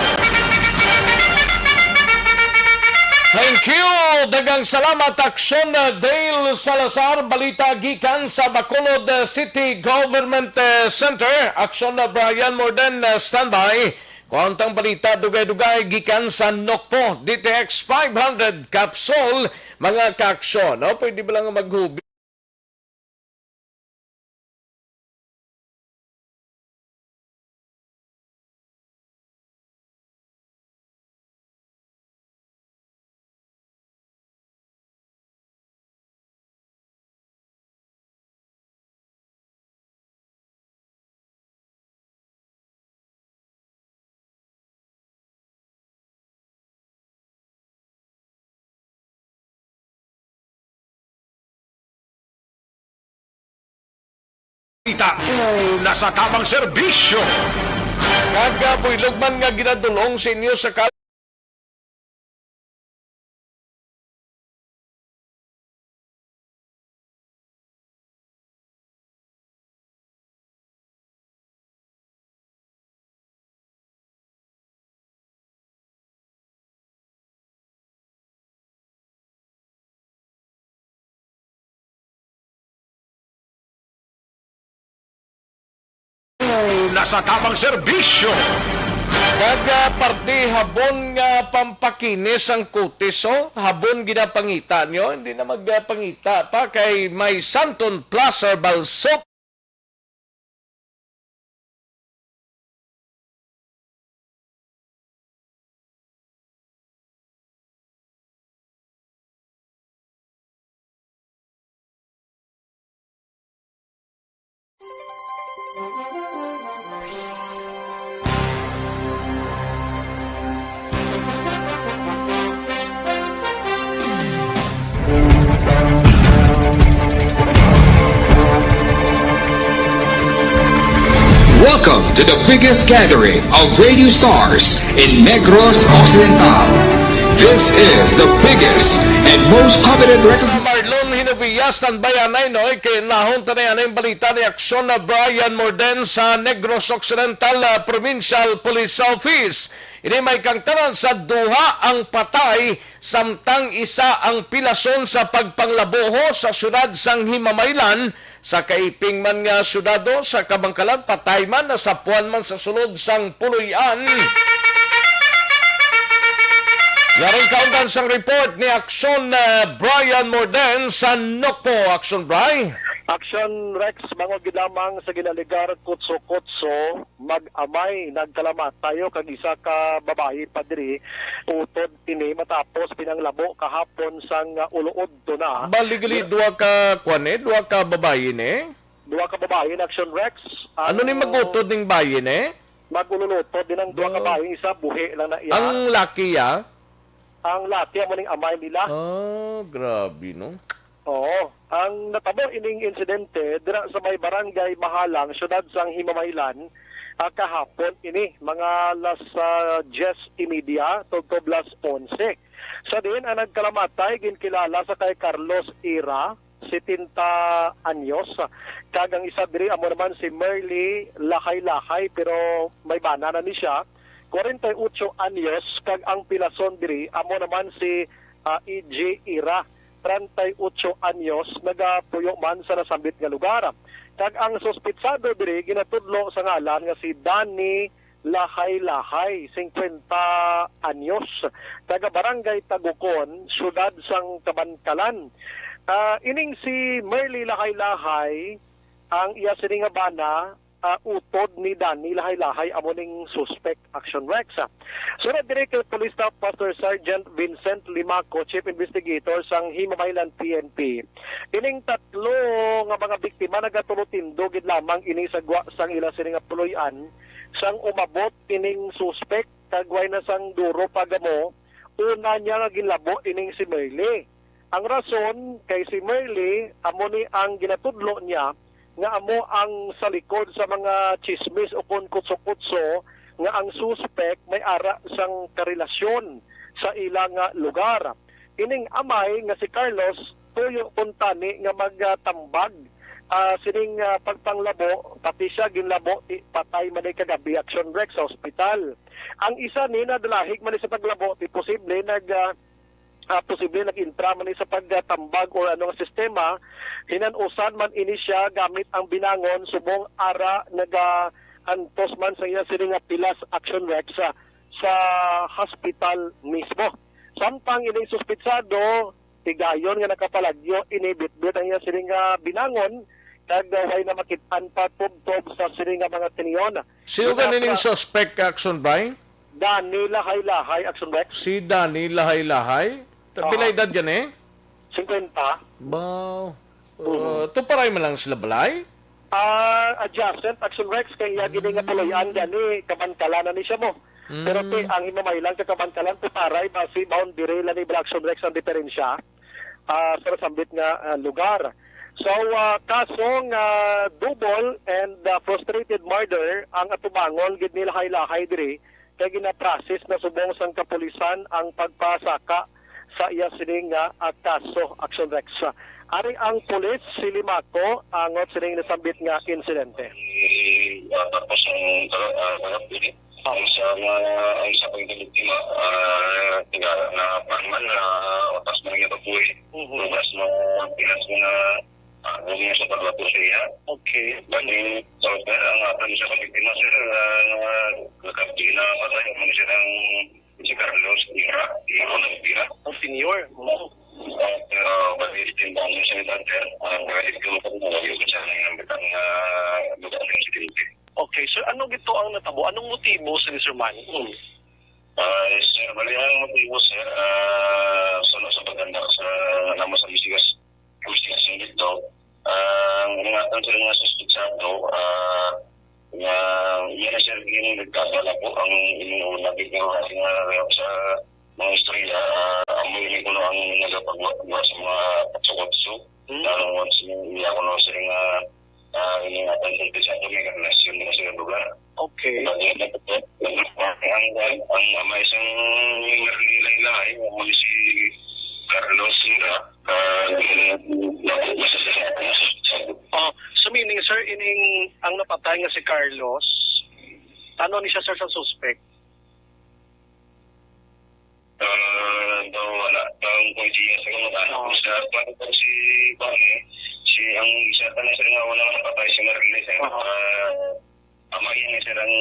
Thank you! Daghang salamat, Action Dale Salazar. Balita gikan sa Bacolod City Government, uh, Center. Action Brian Morden, uh, standby. Kuwantang balita, dugay-dugay gikan sa Nokpo, D T X five hundred capsule, mga kaaksyon. No? Pwede ba lang maghubi? Ita una sa tamang serbisyo. Kag, ah, buylog man nga ginadulong sa inyo sa kal- Una sa tamang serbisyo. Kag, ah, parte habon nga pampakinis ang kutis, oh. Habon ginapangita nyo, hindi na magpangita pa kay may Santon Plus Herbal Soap. Welcome to the biggest gathering of radio stars in Negros Occidental. This is the biggest and most coveted record. Marlon Hinovia, standby anay, no? Kay nahon ta na yan ang balita ni Aksyon na Brian Morden sa Negros Occidental, ah, Provincial Police Office. Ini may kangtanan sa duha ang patay, samtang isa ang pilason sa pagpanglabuho sa siyudad sang Himamaylan, sa kaiping man nga siyudad, o sa Kabankalan, patay man, nasapuan man sa sulod sang puloy-an. Yaring kaundan sang report ni Aksyon, eh, Brian Morden sa Nokpo. Aksyon, Bri. Aksyon, Rex, bangod gid lamang sa ginaligar kutso-kutso, mag-amay nagkalamatay kag isa ka babayi pa diri, utod ini matapos pinanglabo kahapon sang, ah, uluod to na. Bali gali, duha ka, kwan, eh, duha ka babayi ni? Duha ka babayi ni, Action Rex. Ano ni Ang mag-utod ning bayi ni? Mag-ululutod din ang duha ka Ba- bayi, isa buhi lang na iya. Ang laki, ya? Ang laki amo ning amay nila. Ah, grabe, no? Oo. Ang natabo ining insidente dira sa may barangay Mahalang, siyudad sang Himamaylan, ah, kahapon ini, mga alas, ah, diyes y media tubtob alas onse. Sa diin ang nagkalamatay ginkilala sa kay Carlos Ira, setenta anyos, kag ang isa diri amo naman si Merly Lahay-Lahay, pero may bana na ni siya, kwarenta y otso anyos, kag ang pilason diri amo naman si, ah, E J Ira, treinta y ocho anyos, nagapuyo man sa nasambit nga lugar. Kag ang suspitsado diri ginatudlo sa ngalan nga si Danny Lahay-Lahay, singkwenta anyos, taga Barangay Tagukon, siyudad sang Kabankalan. Ah, ining si Merly Lahay-Lahay, ang iya sini nga bana, ah, utod ni Danny Lahay-Lahay amo ning suspect, Action Rex. Sunod diri kay Police Staff Master Sergeant Vincent Limaco, Chief Investigator sang Himamaylan P N P. Ining tatlo nga mga biktima nagatulo-tindo gid lamang ini sa gwa sang ila sini nga puloy-an sang umabot ining suspect, kag way na sang duro pa gamo, una niya nga ginlabo ining si Merly. Ang rason kay si Merly amo ni ang ginatudlo niya nga amo ang sa likod sa mga chismis ukon kutso-kutso nga ang suspek may ara sang karelasyon sa ila nga lugar. Ining amay nga si Carlos tuyo kuntani nga magtambag, ah, sining, ah, pagpanglabo, pati siya ginlabo, ti patay man ni kagabi, Action Rex, sa ospital. Ang isa ni nadalahig man ni sa paglabo, ti posible nag, ah, ah, posible nag-intra man ni sa pagtambag or ano nga sistema, hinan-usan man ini siya gamit ang binangon subong ara nagaantos man sa iya sini nga pilas, Action Rex, sa, sa hospital mismo. Samtang ining suspitsado, tigayon nga nakapalagyo, inibitbit ang iya sini nga binangon, kag way na makit-an pa tubtob sa sini nga mga tinion. Sino Ina- ganin yung suspect, Action Bay? Danny Lahay-Lahay, Action Rex. Si Danny Lahay-Lahay? Ta-, Oo. Pila edad gani? Singkwenta. Wow. Mhm. Uh, tuparay man lang sila balay? Ah, adjacent, Action Rex, kay iya gini nga Mm. Paloy-an gani, Kabankalan na ni siya mo. Pero ti, Mm. ang Himamaylan kag Kabankalan, tuparay, basi boundary lang ni Action Rex ang diferensya, ah, sa nasambit nga, ah, lugar. So, ah, kaso nga double and, ah, frustrated murder ang atubangon gid ni Lahay-Lahay diri, kay ginaprocess na subong sang kapulisan ang pagpasaka sa iya sini nga, ah, kaso, Action Rex. Ari ang pulis, si Limaco, angot sining nasambit nga insidente. Ah, tapos ang tala-, ah, tala-, ang sa mga, ang sa pagkabiktima, ah, tigara na pangman na otas man nga baboy. Mhm. Lugas mo, pilas mo na, ah, huwag mo sa paglapo siya. Okay. Bali, sa hotel, ang ato sa pagkabiktima, sir, ah, nakapila pa tayo, kung siya ang si Carlos Ira, Ira ng Ira. Ang senior. Oo. Ah, pero bali, tindahan niya siya, sir. Ah, bali, tindahan mo, yung siya na yung bitang, ah, lugar ng insidente. Okay, sir, ano gito ang natabo? Anong motibo sa ni Sir Manny? Hmm. Ah, yes, sir. Bali, ang motibo, sir, ah, sa, sa pagkanda sa, naman sa Misigas, investigasyon dito, ah, ang ingatan sa mga suspitsado, ah, nga iya na siya ginigkaba na po ang inyong nabig nga mga sa mga istorya, ah, amo ini kuno ang nagapagwa sa mga kutso-kutso. Hmm. Lalo mo sa iya kuno sa mga, ah, ingatan sa suspitsado, may karelasyon na sa lugar. Okay. Ang, ang, ang ama isang Marley Laylay, amo ni si Carlos Sira, ah, Oh, so meaning, sir, ining ang napatay nga si Carlos, ano ni siya, sir, sa suspect? Ah, daw wala. Ang kung siya sa mga anak ko Oo. Sa, paano po si, paano eh? Si, ang isa pa na, sir, nga wala nga napatay, si Marley, sir. Oo. Ah, Ama yan, sir, ang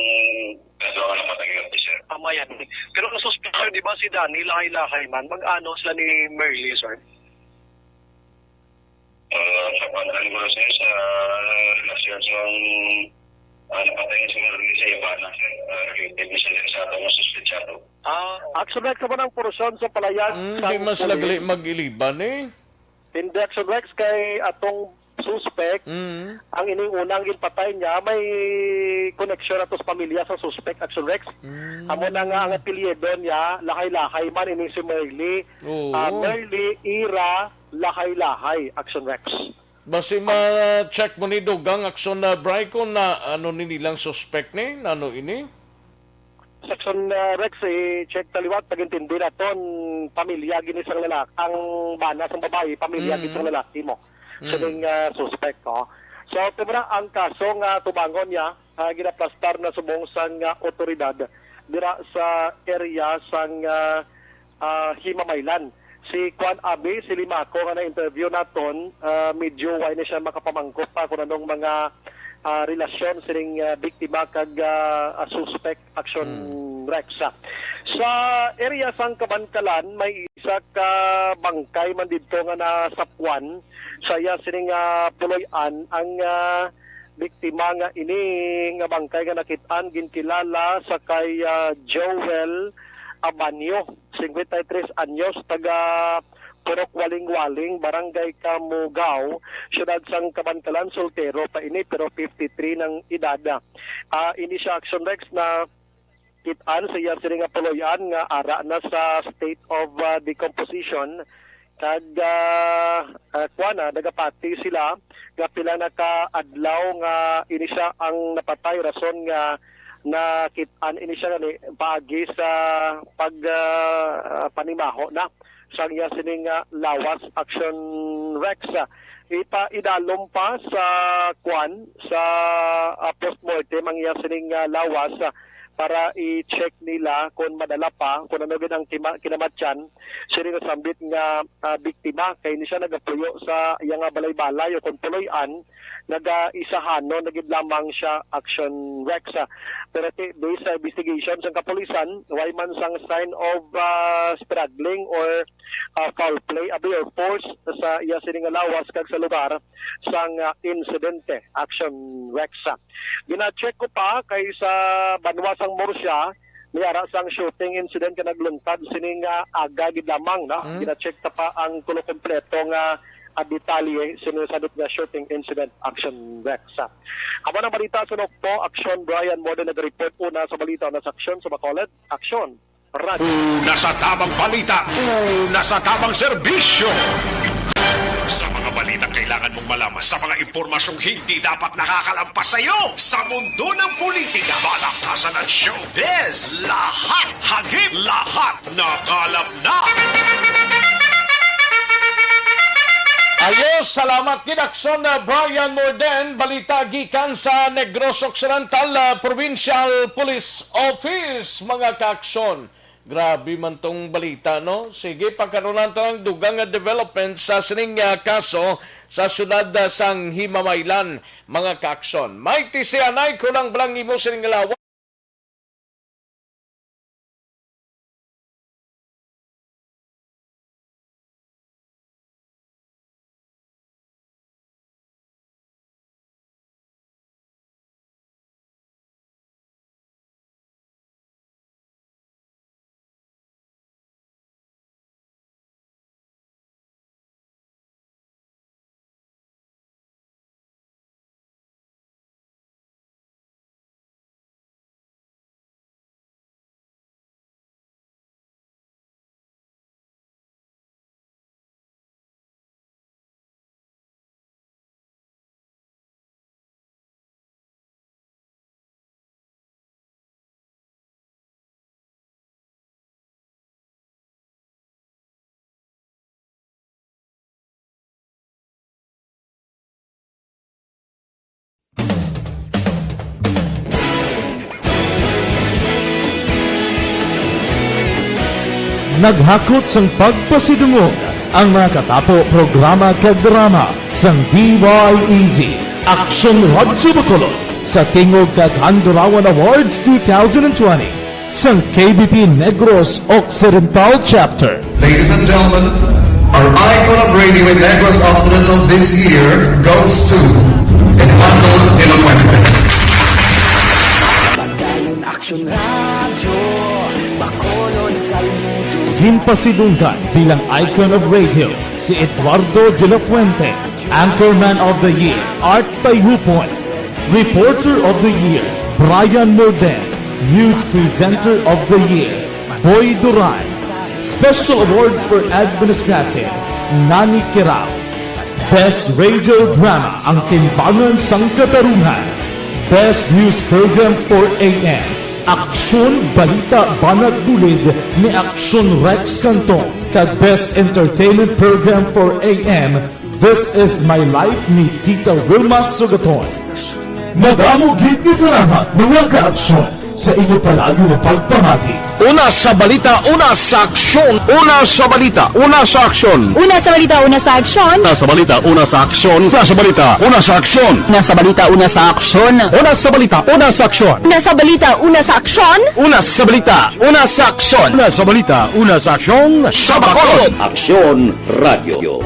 kaso nga napatay, sir. Ama yan. Pero ang suspect, sir, di ba, si Danny, Lahay-Lahay man? Mag-ano sila ni Merly, sir? Ah, sa pangalan ko, sir, sa relasyon sa, ah, napatay, sir, Merly sa iba na, sir. Ah, related ni, sir, sa atong suspetsado. Ah, Action Rex, sa manang porosyon sa palayag Mm, sa di mas pulis. Lagli mag-iliban, eh. Hindi, Action Rex, kay atong suspect, Mm. ang ining unang ginpatay niya, may koneksyon ato sa pamilya sa suspect, Action Rex. Mm. Amo na nga ang apelyido niya, Lahay-Lahay man, ining si Merly. Oo. Ah, Merly Ira Lahay-Lahay, Action Rex. Basi ma-check mo ni Dugang, Action, ah, Bry, kung na, ano, ni nilang suspect ni, nano ini? Section, uh, Rex, i-check ta liwat, pag-intindi naton, pamilya gini sang lalaki, ang bana sang babayi, pamilya Mm. gid sang lalaki mo. Mm. Sining, uh, suspect, oh. So, kumara ang kaso nga tubangon niya, uh, ginaplastar na subong sang, uh, otoridad dira sa area sang, uh, uh, Himamaylan. Si Kwan Abi, si Limaco nga na-interview naton, ah, medyo way na siya makapamangkot pa kung anong mga, ah, relasyon sining, ah, biktima kag, ah, ah, suspect, Action Hmm. Rex. Sa area sang Kabankalan, may isa ka bangkay man didto nga nasapwan sa iya sining, ah, puloy-an. Ang, ah, biktima nga ini nga bangkay nga nakit-an ginkilala sa kay, ah, Joel Abanyo, cincuenta y tres anyos, taga Purok Waling-Waling, Barangay Kamugao, siyudad sang Kabankalan, soltero pa ini, pero fifty-three nang edad. Ah, ini siya, Action Rex, na kit-an sa iya sini nga puloy-an nga ara na sa state of, ah, decomposition. Kag, ah, ah, kuwan na, nagapati sila nga pila na ka adlaw nga ini siya ang napatay, rason nga Nakit-an ini siya gani paagi sa pag, ah, panimaho na sang iya sining, ah, lawas, Action Rex. Ah, ipaidalom pa sa kwan, sa, ah, postmortem ang iya sining, ah, lawas, ah, para i-check nila kung madala pa, kung ano gid ang kima-, kinamatyan sining nasambit nga, ah, biktima. Kay ni siya nagapuyo sa iya nga balay-balay o kung puloy-an, nagaisahanon na gid lamang siya, Action Rex. Ah, pero ti-, based sa investigation sang kapulisan, way man sang sign of, ah, struggling or, ah, foul play abi or force sa iya sini nga lawas kag sa lugar sang, ah, insidente, Action Rex. Ah, gina-check ko pa kay sa banwa sang Murcia, may ara sang shooting incident nga nagluntad sini nga aga gid lamang, no? Hmm? Gina-check ta pa ang kuno kompleto nga, ah, detalye sini sa nga shooting incident, Action Rex. Amo nang balita sa Nokpo, Action Brian Morden nagareport. Una sa balita, una sa aksyon sa Bacolod, Aksyon Radio. Una sa tamang balita, una sa tamang serbisyo. Sa mga balitang kailangan mong malaman, sa mga impormasyong hindi dapat nakakalampas sa iyo, sa mundo ng politika, balaktasan at showbiz, lahat hagip, lahat nakalap na. Ayos, salamat gid, Aksyon, uh, Brian Morden. Balita gikan sa Negros Occidental, uh, Provincial Police Office, mga kaaksyon. Grabe man tong balita, no? Sige, pagkaroon ta ng dugang nga development sa sining, ah, kaso sa siyudad, ah, sang Himamaylan, mga kaaksyon. Mighty Sianay, kulang bala ang imo sining lawas. Naghakot sang pagpasidungog ang mga katapo, programa kag drama sang D Y E Z, Aksyon Radyo Bacolod, sa tingog kag Handurawan Awards two thousand twenty sang K B P Negros Occidental Chapter. Ladies and gentlemen, our icon of radio in Negros Occidental this year goes to Eduardo de la Fuente. Padayon Aksyon Radyo, Bacolod, saludo. Ginpasidunggan bilang icon of radio si Eduardo de la Fuente, Anchorman of the Year, Art Tayhupon, Reporter of the Year, Brian Morden, News Presenter of the Year, Boy Duran, Special Awards for Administrative, Nani Kirao, Best Radio Drama, Ang Timbangan sang Katarungan, Best News Program four A M, Aksyon Balita Banat Bulid ni Aksyon Rex Cantong, kag Best Entertainment Program four A M, This Is My Life ni Tita Wilma Sugaton. Madamo gid nga salamat, mga kaaksyon, sa inyo palagi nga pagpamati. Una sa balita, una sa aksyon. Una sa balita, una sa aksyon. Una sa balita, una sa aksyon. Una sa balita, una sa aksyon. Una sa balita, una sa aksyon. Una sa balita, una sa aksyon. Una sa balita, una sa aksyon. Una sa balita, una sa aksyon. Una sa balita, una sa aksyon. Una sa balita, una sa aksyon. Sa Bacolod. Aksyon Radio.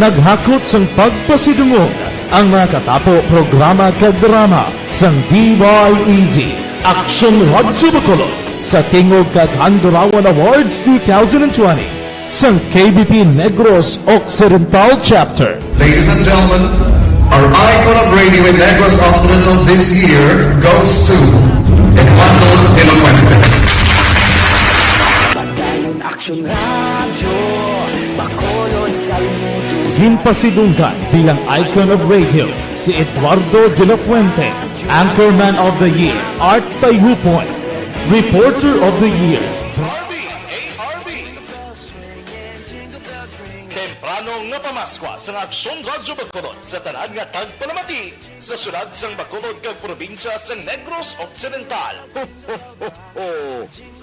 Naghakot sang pagpasidungog ang mga katapo, programa kag drama sang D Y E Z, Aksyon Radyo Bacolod, sa tingog kag Handurawan Awards two thousand twenty sang K B P Negros Occidental Chapter. Ladies and gentlemen, our icon of radio in Negros Occidental this year goes to Eduardo de la Fuente. Radyo Bacolod, saludo. Ginpasidunggan bilang icon of radio si Eduardo de la Fuente, Anchorman of the Year, Art Tayupoy, Reporter of the Year. R B, A R B. Temprano nga pamaskwa sa Aksyon Radyo Bacolod sa tanan nga tagpalamati sa siyudad sang Bacolod kag probinsya sa Negros Occidental. Ho, ho, ho, ho!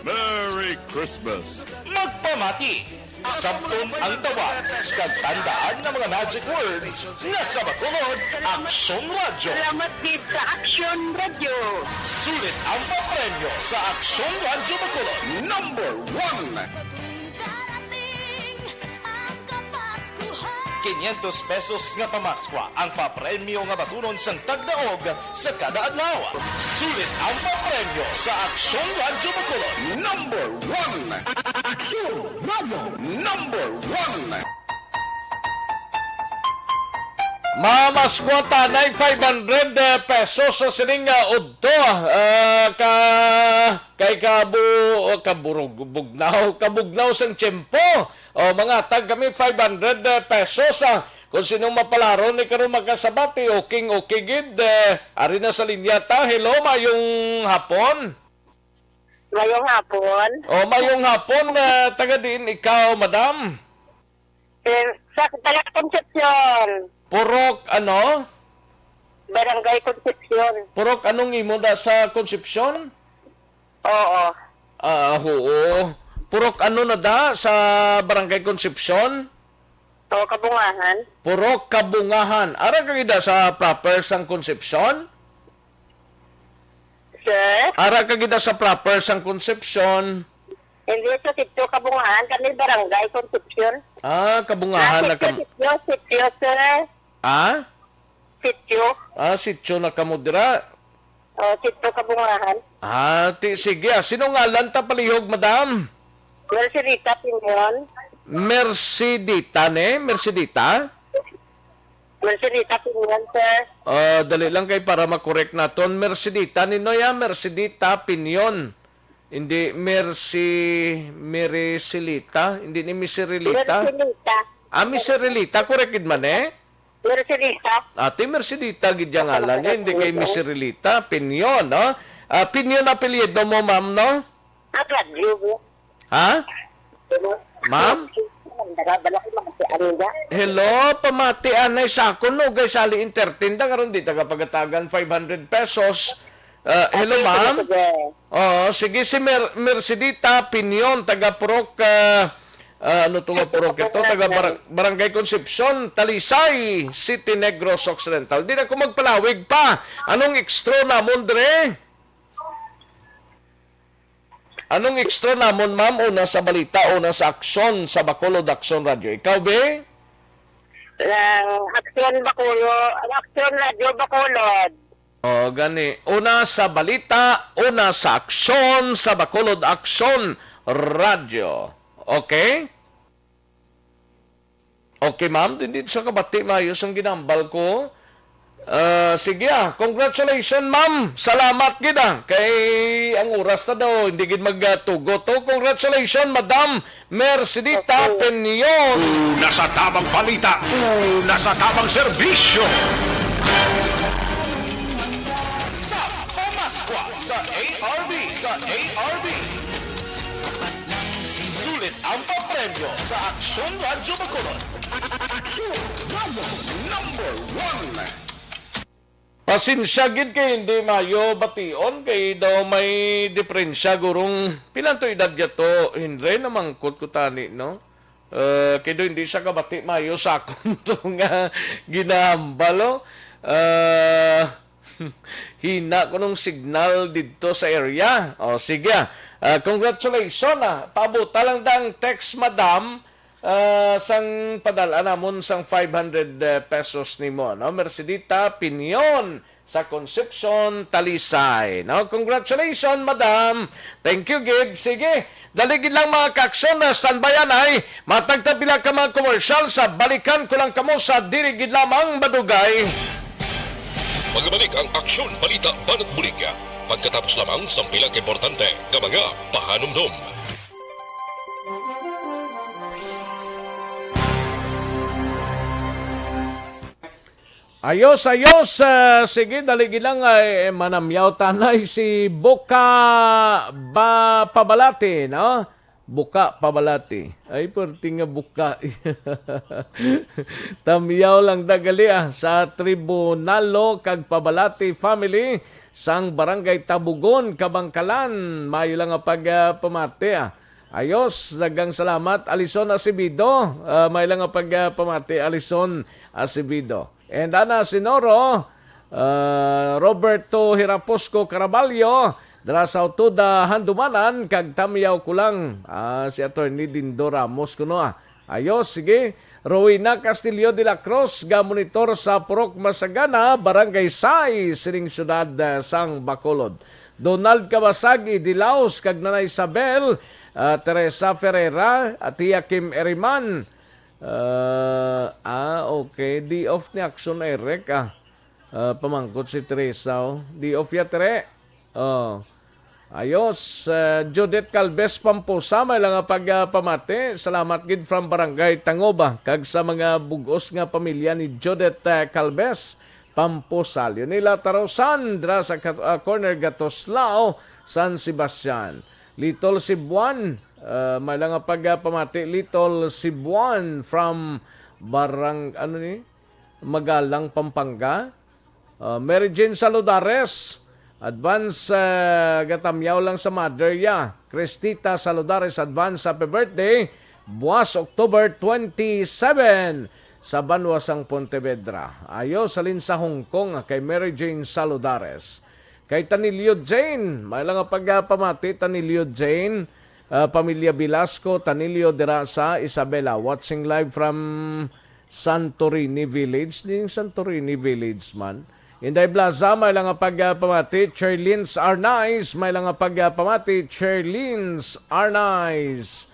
Merry Christmas! Magpamati! Sabton ang tawag kag tandaan nga mga magic words nga sa Bacolod, Aksyon Radyo. Salamat gid sa Aksyon Radyo. Sulit ang papremyo sa Aksyon Radyo Bacolod. Number one. Sa tuwing darating ang Kapaskuhan. Quinientos pesos nga pamaskwa ang papremyo nga batunon sang tagdaog sa kada adlaw. Sulit ang papremyo sa Aksyon Radyo Bacolod. Number one. Aksyon Radyo. Number one. Mamaskwa tanay five hundred pesos sa sining, ah, udto, ah, ka, kay kabu-, kaburog-, bugnaw, kabugnaw sang tiyempo. O, mangatag kami five hundred pesos, ah, kung sinong mapalaron ni karon makasabati, okay, okay gid, eh, ari na sa linya ta. Hello, mayong hapon. Mayong hapon. O, mayong hapon, ah, taga diin ikaw, madam? Eh, sa taga Concepcion. Purok ano? Barangay Concepcion. Purok anong imo da sa Concepcion? Oo. Ah, oo. Purok ano na da sa Barangay Concepcion? O, Kabungahan. Purok Kabungahan. Ara ka gid da sa proper sang Concepcion? Sir? Ara ka gid da sa proper sang Concepcion? Hindi, sa Sitio Kabungahan. Kami Barangay Concepcion. Ah, Kabungahan Ah, na Sitio, kam- Sitio, Sitio, sir. Ah? Sitio. Ah, sitio na kamo dira. Oh, Sitio Kabungahan. Ah, ti, sige, ah. Sino ngalan ta palihog, madam? Mercedita Piñon. Mercedita, ne? Mercedita? Mercedita Piñon, sir. Ah, dali lang kay para makorek naton. Mercedita ni Noya, Mercedita Piñon. Hindi, Mercy, Mercilita. Hindi ni Miserilita. Mercilita. Ah, Miserilita, correct gid man, eh? Mercilita. Ate Mercilita gid yang ngalan niya, hindi kay Miserilita. Pinyon, no? Ah, Pinyon apelyido mo, ma'am, no? Ang radyo mo. Ha? Ma'am? Hello, pamati anay sa akon, no, guys, sali entertain ta karon di taga pagatagan five hundred pesos. Ah, hello, ma'am. Oo, sige, si Mer-, Mercedita Pinyon, taga Purok, ah, ah, ano to nga Purok ito? Taga Bar-, Barangay Concepcion, Talisay City, Negros Occidental. Di na ko magpalawig pa. Anong extra namon, dre? Anong extra namon, ma'am? Una sa balita, una sa aksyon sa Bacolod Aksyon Radio. Ikaw, be? Ang Aksyon Bacolod, ang Aksyon Radio Bacolod. O, gani. Una sa balita, una sa aksyon sa Bacolod Aksyon Radio. Okay? Okay, ma'am. Hindi sa kabati, maayos ang ginambal ko. Ah, sige, ah. Congratulations, ma'am. Salamat gid, ah. Kay ang oras na daw, hindi gid magtugot. Oh, congratulations, Madam Mercedita Peñon. Una sa tabang balita, una sa tabang serbisyo. Sa Pamaskwa sa A R B, sa A R B. Sulit ang papremyo sa Aksyon Radyo Bacolod. Aksyon Radyo number one. Pasensya gid kay hindi maayo bation, kay daw may diperensya gurong pila to edad niya to, Henry, namangkot ko tani, no? Eh, kay daw hindi siya kabati maayo sa akon to nga ginahambal, no? Eh, hina ko nung signal didto sa area. O, sige, ah. Ah, congratulations, ah. Paabuta lang dang text, madam, ah, sang padala namon sang five hundred, eh, pesos nimo, no? Mercedita Piñon sa Concepcion, Talisay, no? Congratulations, madam. Thank you, gid. Sige, dali gid lang, mga kaaksyon, na standby anay. Matag ta pila ka mga commercial, sa balikan ko lang kamo sa diri gid lamang, madugay. Magabalik ang Aksyon Balita Banat Bulig pagkatapos lamang sang pila ka importante nga mga pahanumdom. Ayos, ayos. Ah, sige, dali gid lang, ay, manamyaw tanay si Buka ba Pabalati, no? Buka Pabalati. Ay, perti nga buka. Tamyaw lang dagali, ah, sa Tribunalo kag Pabalati family sang Barangay Tabugon, Kabangkalan. Mayo lang nga pag, ah, pamati, ah. Ayos, daghang salamat, Alison Acevedo. Ah, may lang nga pag, ah, pamati, Alison Acevedo. And Ana Sinoro, ah, Roberto Hiraposco Caraballo, dira sa Utuda, Handumanan, kag tamyaw ko lang, ah, si Attorney Dindo Ramos kuno, ah. Ayos, sige. Rowena Castillo de la Cruz, ga monitor sa Purok Masagana, Barangay Sais, sining siyudad, ah, sang Bacolod. Donald Kawasagi, Dilaos, kag Nanay Isabel, ah, Teresa Ferreira, at Tia Kim Eriman. Ah, ah, okay. Day off ni Action Eric, ah. Ah, pamangkot si Teresa, oh. Day off ya, Tere. Oh. Ayos, ah, Judith Calves Pamposa, may lang nga pag, ah, pamati. Salamat gid from Barangay Tangoba, kag sa mga bug-os nga pamilya ni Judith, ah, Calves Pamposa. Leonela Tarosan, dra sa kat-, ah, corner Gatoslao, San Sebastian. Little Cebuan, ah, may lang nga pag, ah, pamati. Little Cebuan from Barang-, ano ni? Magalang, Pampanga. Uh, Mary Jane Saludares, advance, uh, gatamyaw lang sa mother ya. Cristita Saludares, advance happy birthday. Buwas October twenty-seven sa banwa sang Pontevedra. Ayo, salin sa Hong Kong kay Mary Jane Saludares. Kay Tanilio Jane, may lang nga pagpamati, Tanilio Jane, uh, pamilya Velasco, Tanilio dira sa Isabela. Watching live from Santorini Village. Di yung Santorini Village man. Inday Blaza, may lang nga pagpamati. Cherlins Arnaiz, may lang nga pagpamati. Cherlins Arnaiz.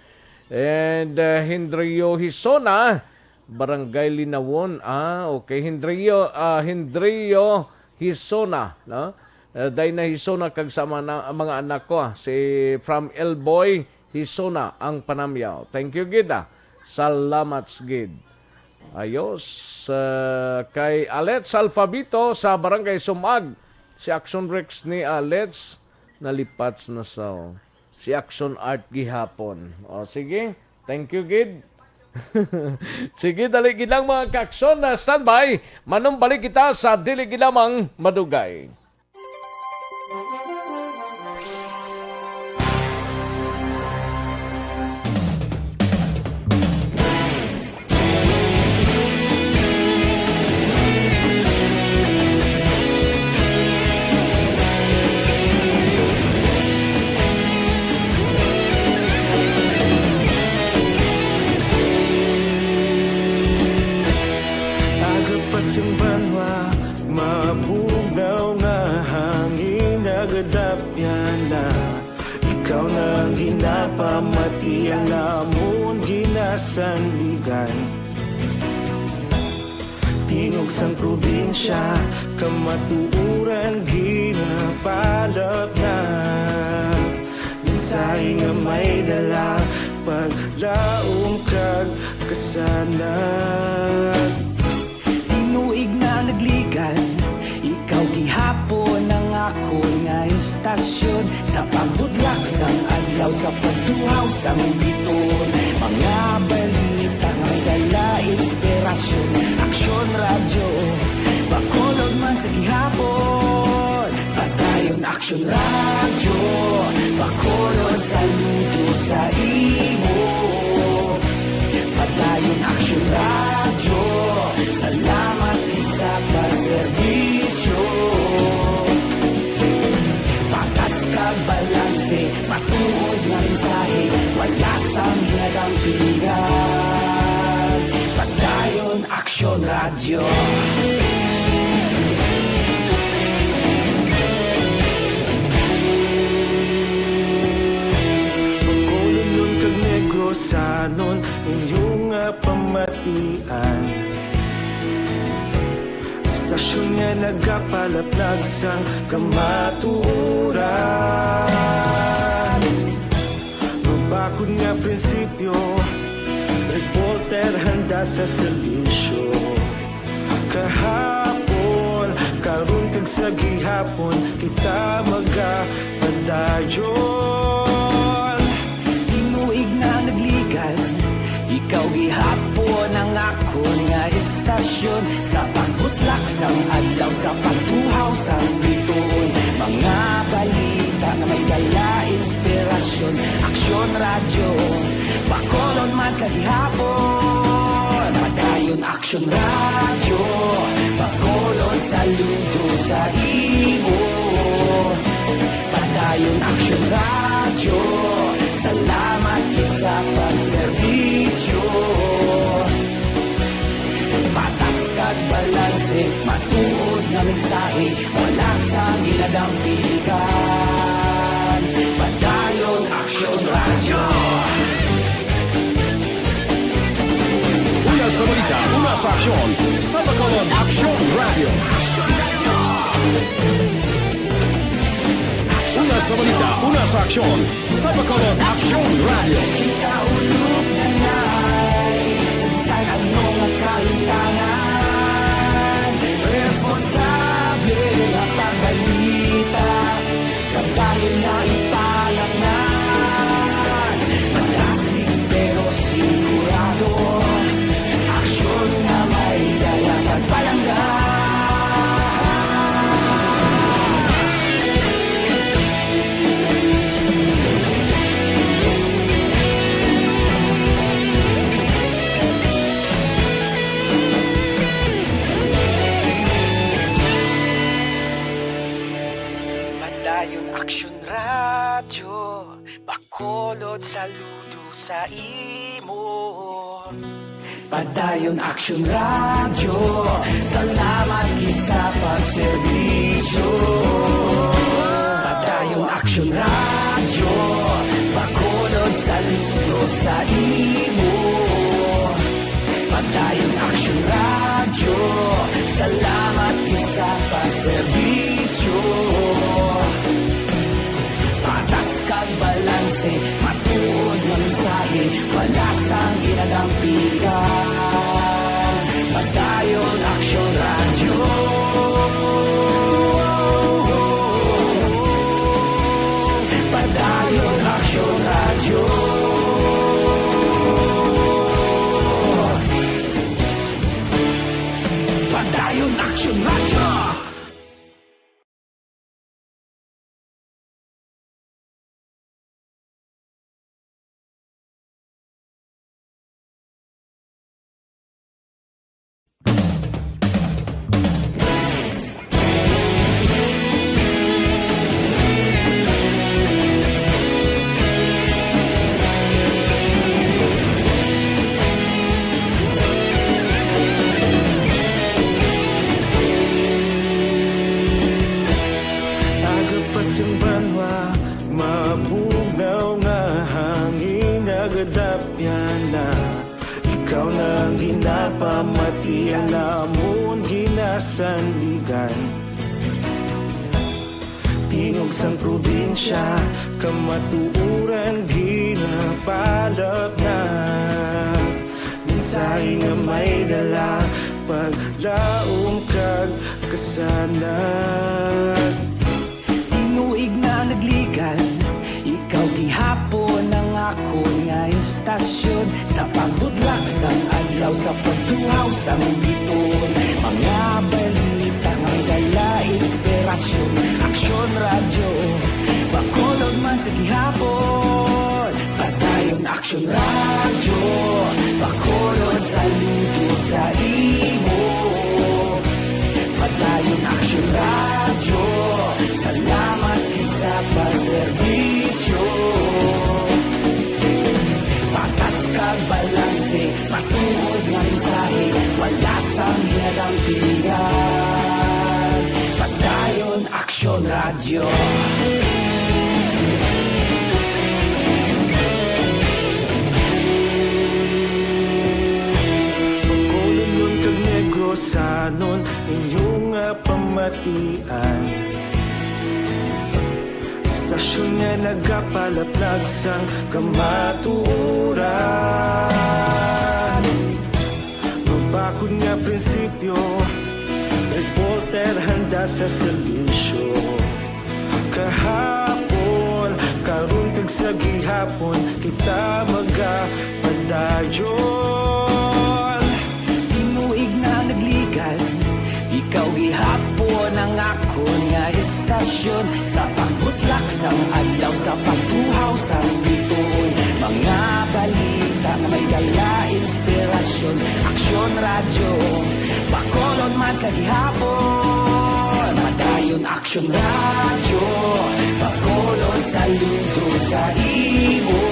And, uh, Hendrio Hisona, Barangay Linawon. Ah, okay. Hendrio, ah, Hendrio Hisona, no? Uh, Dayna Hisona kag sa mga, mga anak ko, ah, si from Elboy Hisona ang panamyaw. Thank you gid, ah. Salamat gid. Ayos. Uh, kay Alets Alfabito sa Barangay Sumag. Si Action Rex ni Alets nalipats na sa si Action Art gihapon. O, sige. Thank you gid. Sige, dali gid lang, mga kakson, na standby. Manumbalik kita sa dili gid lamang madugay. Aga pa sing banwa, mabugnaw nga hangin nagadapyan na. Ikaw na ang ginapamati, ang amon ginasandigan. Tingog sang probinsya, kamatuoran ginapalapnag. Mensahe nga may dala, paglaom kag kasanag. Tinuig na nagligan, ikaw gihapon ang akon nga istasyon. Sa pagbudlak sang adlaw, sa pagtuhaw sang biton, mga balita may dala inspirasyon. Aksyon Radyo Bacolod man sa gihapon. Padayon Aksyon Radyo Bacolod, saludo sa imo. Padayon Aksyon Radyo, salamat gid sa pagserbisyo. Patas kag balanse, matuod nga mensahe, wala sang ginadampigan. Padayon Aksyon Radyo. Bacolodnon kag Negrosanon, inyo nga pamatian. Istasyon nga nagapalaplag sang kamatuoran. Mabakod nga prinsipyo, reporter handa sa serbisyo. Kahapon Gihapon kita magapadayon. Tinuig na nagligan, ikaw gihapon ang akon nga istasyon. Sa pagbutlak sang adlaw, sa pagtuhaw sang bituon, mga balita nga may dala inspirasyon. Aksyon Radyo, Bacolod man sa gihapon. Padayon Aksyon Radyo, Bacolod, saludo sa imo. Padayon Aksyon Radyo, salamat gid sa pagserbisyo. Patas kag balanse, matuod nga mensahe, wala sang ginadampigan. Padayon Aksyon Radyo. Una sa balita, una sa aksyon, sa Bacolod Aksyon Radyo. Una sa balita, una sa aksyon, sa Bacolod Aksyon Radyo. Kita ulog na nay, sa bisan ano nga kahimtangan, responsable nga pagbalita. Kabahin nga ipalaknan, madasig pero sigurado, aksyon nga may dala kag palangga. Padayon Aksyon Radyo, Bacolod, saludo sa imo. Padayon Aksyon Radyo, salamat gid sa pagserbisyo. Padayon Aksyon Radyo, Bacolod, saludo sa imo. Padayon Aksyon Radyo, salamat gid sa pagserbisyo. Patas kag balanse, matuod nga mensahe, wala sang ginadampigan. Padayon Aksyon Radyo. Padayon Aksyon Radyo. Padayon Aksyon Radyo. Aga pa sang banwa, mabugnaw nga hangin nagadapyan na. Ikaw na ang ginapamati, ang amon ginasandigan. Tingog sang probinsya, kamatuoran ginapalapnag. Mensahe nga may dala, paglaom kag kasanag. Tinuig na nagligan, ikaw gihapon ang akon nga istasyon. Sa pagbudlak sang adlaw, sa pagtuhaw sang bituon, mga balita nga dala inspirasyon. Aksyon Radyo, Bacolod man sa gihapon. Padayon Aksyon Radyo, Bacolod, saludo sa imo. Padayon Aksyon Radyo, salamat gid sa pagserbisyo. Patas kag balanse, matuod nga mensahe, wala sang ginadampigan. Padayon Aksyon Radyo. Bacolodnon kag Negrosanon, inyo nga pamatian. Istasyon nga nagapalaplag sang kamatuoran. Mabakod nga prinsipyo, reporter handa Kita sa serbisyo kahapon, karon kag sa gihapon, kita magapadayon. Tinuig na nagligan, ikaw gihapon ang akon nga estasyon. Sa pagbutlak sang adlaw, sa pagtuhaw sang bituon, mga balita nga may dala inspirasyon. Aksyon Radyo, Bacolod man sa gihapon. Padayon Aksyon Radyo, Bacolod saludo sa imo.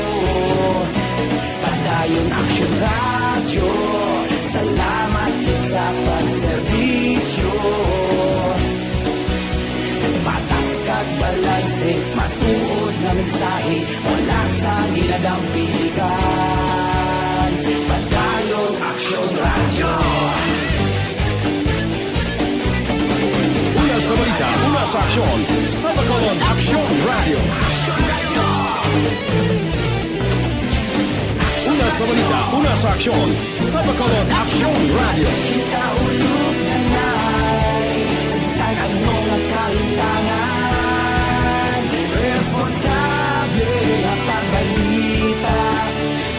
Padayon Aksyon Radyo, salamat gid sa pagserbisyo. Patas kag balanse, matuod nga mensahe, wala sang ginadampigan. Padayon Aksyon Radyo. Una sa balita, una sa aksyon, sa Bacolod Aksyon Radyo. Una sa balita, una sa aksyon, sa Bacolod Aksyon Radyo. Kita ulog na na'y saysay ang mga kahintangan. Responsable nga pagbalita,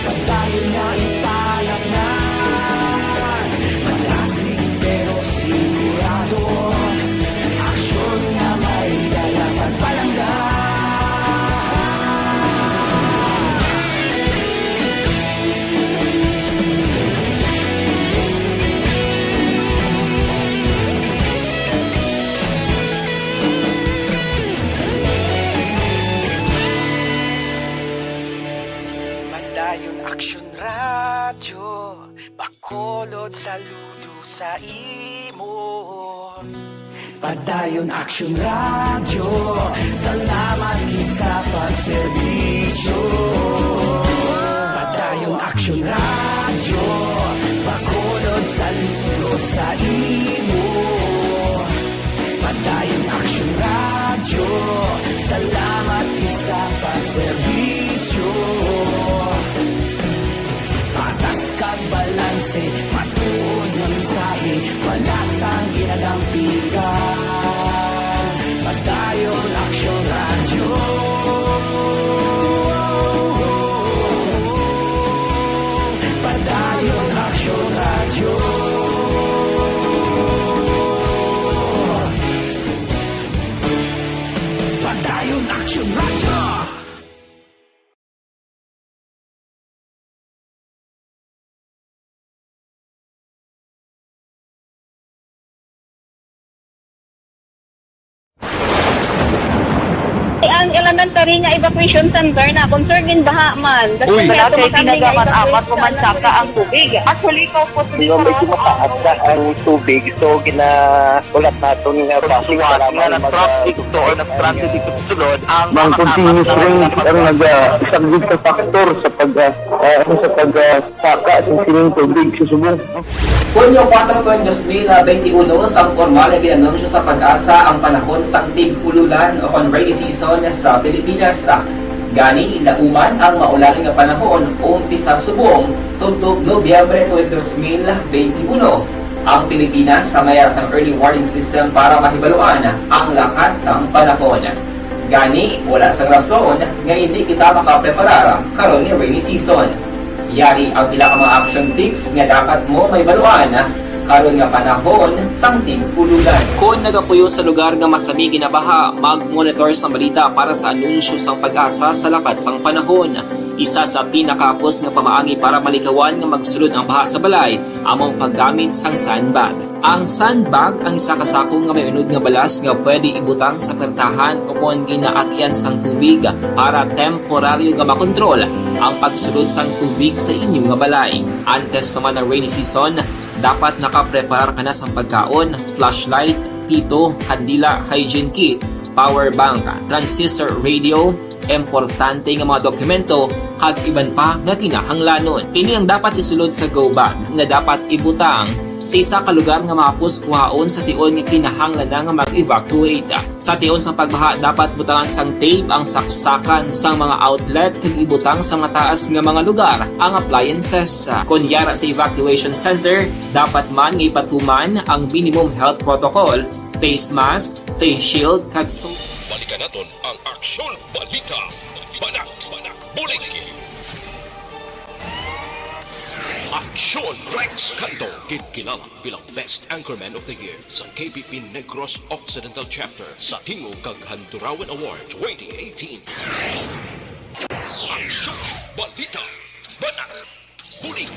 padayon nga ipalatnan. Malasig pero sigurado, aksyon nga may dala pagpalangga. Padayon Aksyon Radyo, Bacolod saludo sa imo. Padayon Aksyon Radyo, salamat gid sa pagserbisyo. Padayon Aksyon Radyo, Bacolod saludo sa imo. Padayon Aksyon Radyo, salamat gid sa pagserbisyo. Patas kag balanse, matuod nga mensahe, wala sang ginadampigan. Padayon Aksyon Radyo. Padayon Aksyon Radyo. Padayon Aksyon Radyo. Ang elementary nga evacuation center na concern in baha man. Uy. Wala kay ginagaman amat ko man saka ang tubig. Actually, ko po. Medyo mataas na ang tubig. So, gina-, ulat naton nga traffic, salamat nga mag-, traffic to or nag-traffic dito sa sulod, ang Mang continuous rain ang nag-, ah, isang big factor sa pag, ah, ah, ano, sa pag, ah, saka sa sining tubig sa subong. Hunyo kuwatro, dos mil benti uno, sang pormal nga ginanunsyo sa PAGASA ang panahon sang tig-ululan o kon rainy season sa Pilipinas. Gani, lauman ang maulan nga panahon, umpisa subong tubtob Nobyembre tuig dos mil benti uno. Ang Pilipinas sa mayar sang early warning system para mahibaluan ang lakat sang panahon. Gani, wala sang rason nga hindi kita makapreparar karon nga rainy season. Yari ang pila ka mga action tips nga dapat mo mahibaluan karon nga panahon sang tig-ululan. Kon nagapuyo sa lugar nga masami ginabaha, mag-monitor sang balita para sa anunsyo sang PAGASA sa lakat sang panahon. Isa sa pinakahapos nga pamaagi para malikawan nga magsulod ang baha sa balay amo ang paggamit sang sandbag. Ang sandbag ang isa ka sako nga may unod nga balas nga pwede ibutang sa pertahan o kon ginaagyan sang tubig para temporaryo nga makontrol ang pagsulod sang tubig sa inyo nga balay. Antes pa man ang rainy season, dapat nakapreparar ka na sang pagkaon, flashlight, pito, kandila, hygiene kit, power bank, transistor radio, importante nga mga dokumento, kag iban pa nga kinahanglanon. Ini ang dapat isulod sa go bag nga dapat ibutang sa isa ka lugar nga mahapos kuhaon sa tion nga kinahanglan na nga mag-evacuate. Sa tion sa pagbaha, dapat butangan sang tape ang saksakan sang mga outlet kag ibutang sa mataas nga mga lugar ang appliances. Kon yara sa evacuation center, dapat man nga ipatuman ang minimum health protocol face mask, face shield, kag so- Balikan naton ang Aksyon Balita. Banat, bulig. Aksyon Rex Cando, ginkilala bilang Best Anchorman of the Year sa K P P Negros Occidental Chapter sa Tingog kag Handurawan Award twenty eighteen. Aksyon Balita. Banat, bulig.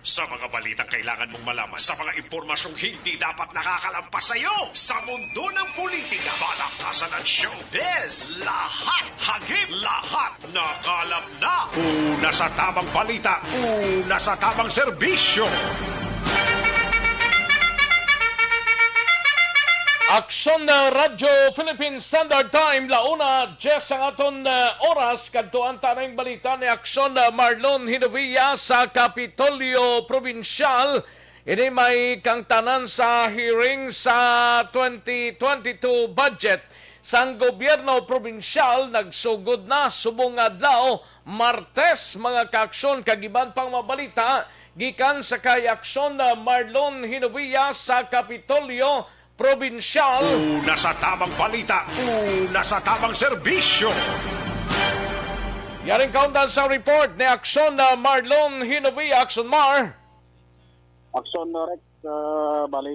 Sa mga balitang kailangan mong malaman, sa mga impormasyong hindi dapat nakakalampas sa iyo, sa mundo ng politika, balaktasan at showbiz, lahat, hagip, lahat, nakalap na. Una sa tamang balita, una sa tamang serbisyo. Aksyon na Radyo Philippine Standard Time, la una diez ang aton, uh, oras. Kadtuan ta na ang balita ni Aksyon, uh, Marlon Hinovia sa Kapitolyo Probinsyal. Ini may kangtanan sa hearing sa twenty twenty-two budget sang gobyerno probinsyal. Nagsugod na subong nga adlaw, Martes, mga kaaksyon, kag iban pang mga balita gikan sa kay Aksyon, uh, Marlon Hinovia sa Kapitolyo Probinsyal. Una sa tamang balita, una sa tamang serbisyo. Yaring kaundan sa report ni Aksyon na Marlon Hinovia. Aksyon Mar. Aksyon Rex, ah, bali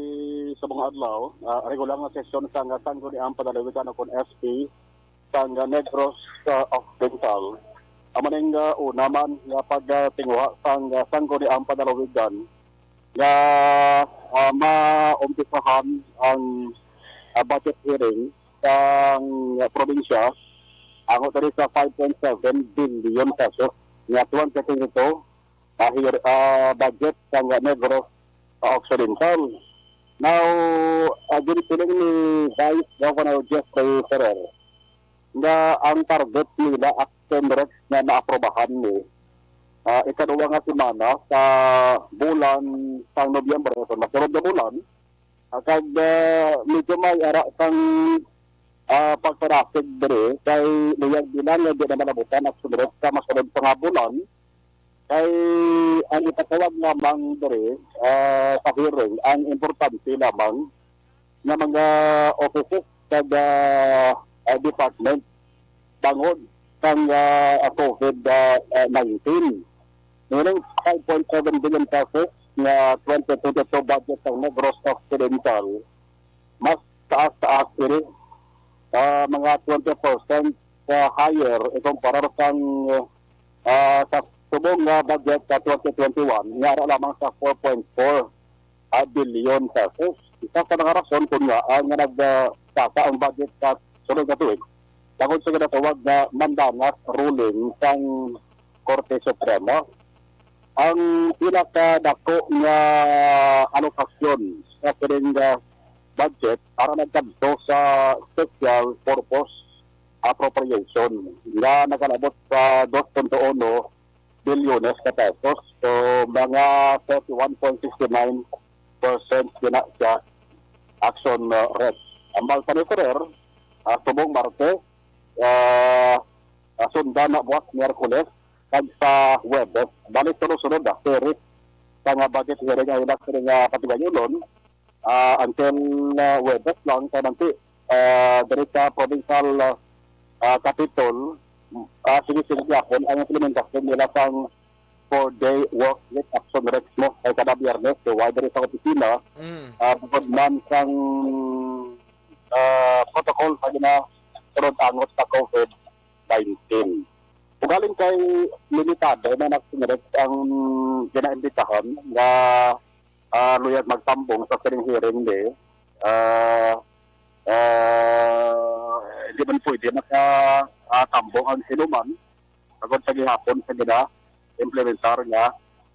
sa mga adlaw, ah, regular nga sesyon sang Sangguniang Panlalawigan o kon S P sang Negros, ah, Occidental. Amo ning, ah, una man nga pagtinguha sang, ah, Sangguniang Panlalawigan nga, ah, maumpisahan ang, ah, budget hearing sang, ah, probinsya, angot diri sa five point seven billion pesos nga twenty twenty-two, ah, hir-, ah, budget sang Negros, ah, Occidental. Now, ah, ginsiling ni Vice Governor Jeffrey Ferrer nga ang target nila, Aksyon Rex, nga maaprobahan ni, ah, ikaduha nga semana sa bulan sang Nobyembre, so masunod nga bulan, ah, kag, ah, medyo may ara sang, ah, pagparasig diri kay luyag nila nga di na malabutan, Aksyon Rex, sa masunod pa nga bulan. Kay ang ipatawag lamang diri, ah, sa hearing, ang importante lamang nga mga offices kag, ah, ah, department bangod sang, ah, ah, COVID, ah, ah, nineteen. Meaning, five point seven billion pesos nga twenty twenty-two budget sang Negros Occidental, mas taas-taas ini, ah, mga twenty percent, ah, higher ikumpara sang, ah, sa subong nga budget sa twenty twenty-one, nga ara lamang sa four point four, ah, billion pesos. Isa sa mga rason kun ngaa nga nag, ah, saka ang budget sa sulod nga tuig, tungod sa ginatawag nga mandanas ruling sang Korte Suprema. Ang pinakadako nga alokasyon sa sining, ah, budget para nagkadto sa special purpose appropriation nga nakalabot sa dos punto uno bilyones ka pesos. So, mga thirty-one point six nine percent sina siya, Aksyon, uh, Rex. Ang balsa ni Ferrer, uh, subong Martes, uh, uh, sundan na buwas Miyerkules, kag sa Huwebes. Bali, sunod-sunod na series sa nga budget hearing ang ilang sini nga patigayunon, ah, until, ah, Huwebes lang, kay nanti, ah, diri sa provincial, ah, ah, capitol, ah, sige-sige gyapon ang implementasyon nila sang four-day work week, Aksyon Rex, no? Kay kada Biyernes, so, wala diri sa opisina, Mm. ah, bukod man sang, ah, protocol sa ginasunod angot sa COVID nineteen. Ugaling kay limitado man, Aksyon Rex, ang ginaimbitahan nga ah, luyag magtambong sa sining hearing ni, ah, ah, di man pwede maka, ah, tambong ang sinuman tungod sa gihapon sa gina-implementar nga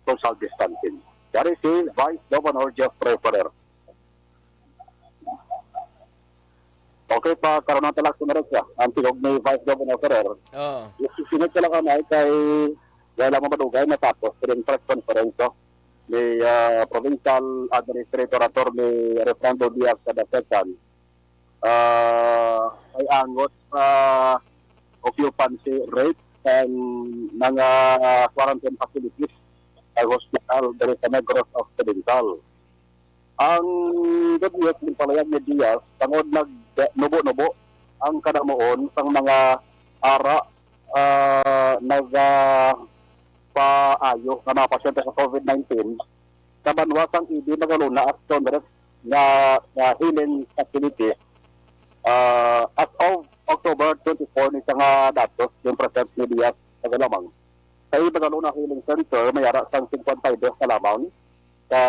social distancing. Yari si Vice Governor Jeffrey Ferrer. Okay, pa karon ang talak sa Amerika, ang tingog ni Vice Governor Ferrer. Oo. Isinit ko lang anay kay wala mo madugay matapos sa press conference, no, ni, ah, Provincial Administrator Attorney Refrando Diaz the second. Ah, ay angot sa occupancy rate sa mga quarantine facilities sa hospital diri sa Negros Occidental. Ang good news, ginpahayag ni Diaz, tungod nagnubo-nubo ang kadamuon sang mga ara, ah, nagapaayo nga mga pasyente sa COVID nineteen sa banwa sang E D Magalona at Conrad nga, nga healing facility. Ah, as of October twenty-four, ni sa nga datos, yung present ni Diaz sa Galamang. Sa Ibagaluna Healing Center, may ara sang fifty-five ka lamang ka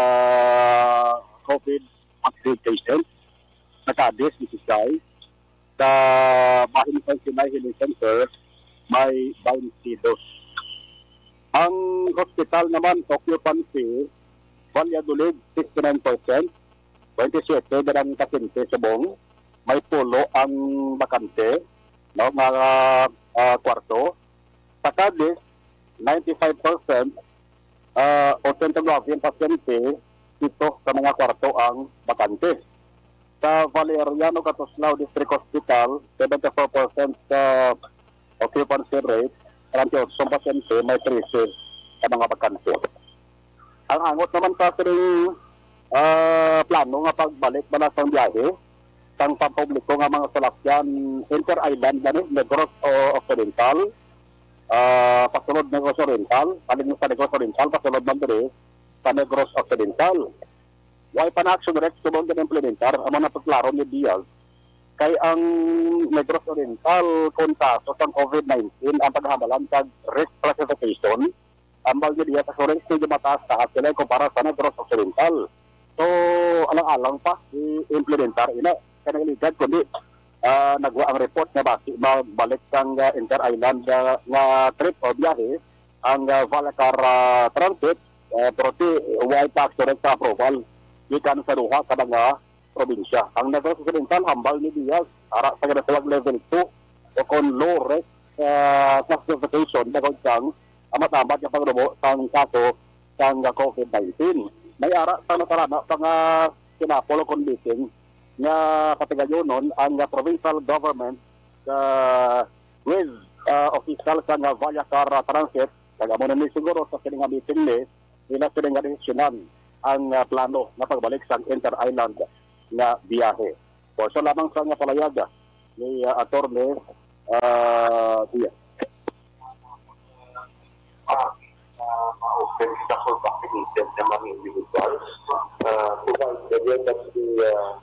COVID positive patient. Sa Cadiz, fifty-six. Sa bahin sa Sinay Healing Center, may twenty-two. Ang hospital naman, occupancy, Valladolid, sixty-nine percent, twenty-seven ang pasyente subong, may pulo ang bakante, no, nga, ah, kwarto. Sa Cadiz, ninety-five percent, ah, ochenta y nuebe ang pasyente, pito sa mga kwarto ang bakante. Sa Valeriano Katuslao District Hospital, seventy-four percent sa occupancy rate, treinta y ocho ang pasyente, may trese ka mga bakante. Ang angot naman sa sining, ah, plano nga pagbalik bala sang biyahe sang pampubliko nga mga salakyan inter-island gani, Negros o Occidental, ah, pasulod Negros Oriental, halin sa Negros Oriental, pasulod man diri sa Negros Occidental. Way pa na action direct subong gina-implementar, amo na pagklaro ni Diaz. Kay ang Negros Oriental, kon kaso sang COVID nineteen ang paghambalan kag risk classification, hambal ni Diaz, ang risk medyo mataas-taas sila kumpara sa Negros Occidental. So, alang-alang pa i-implementar ina. Kay nagaligad, kundi, ah, nagwa ang report nga basi magbalik sang, ah, inter-island, ah, nga trip o biyahe ang, ah, Vallecar, ah, Transit, ah, pero ti, way pa action sa approval gikan sa duha ka mga probinsya. Ang Negros Occidental, hambal ni Diaz, ara sa ginatawag level two o kon low risk, ah, classification, bangod sang amat-amat nga pagnubo sang kaso sang COVID nineteen. May ara sa natalana pa nga kinapol o kon meeting nga patigayonon ang, ah, provincial government, ah, with, ah, official sang, ah, Vallecar, ah, Transit, kag amo na ni siguro sa sini nga meeting ni nila sila nga desisyonan ang, ah, plano nga pagbalik sang inter-island nga biyahe. Portion lamang sa nga palayaga ni, ah, Attorney, ah, Diaz. Ah, ah, ma-open sa for vaccinated na mga individuals. Ah, provided that the, ah,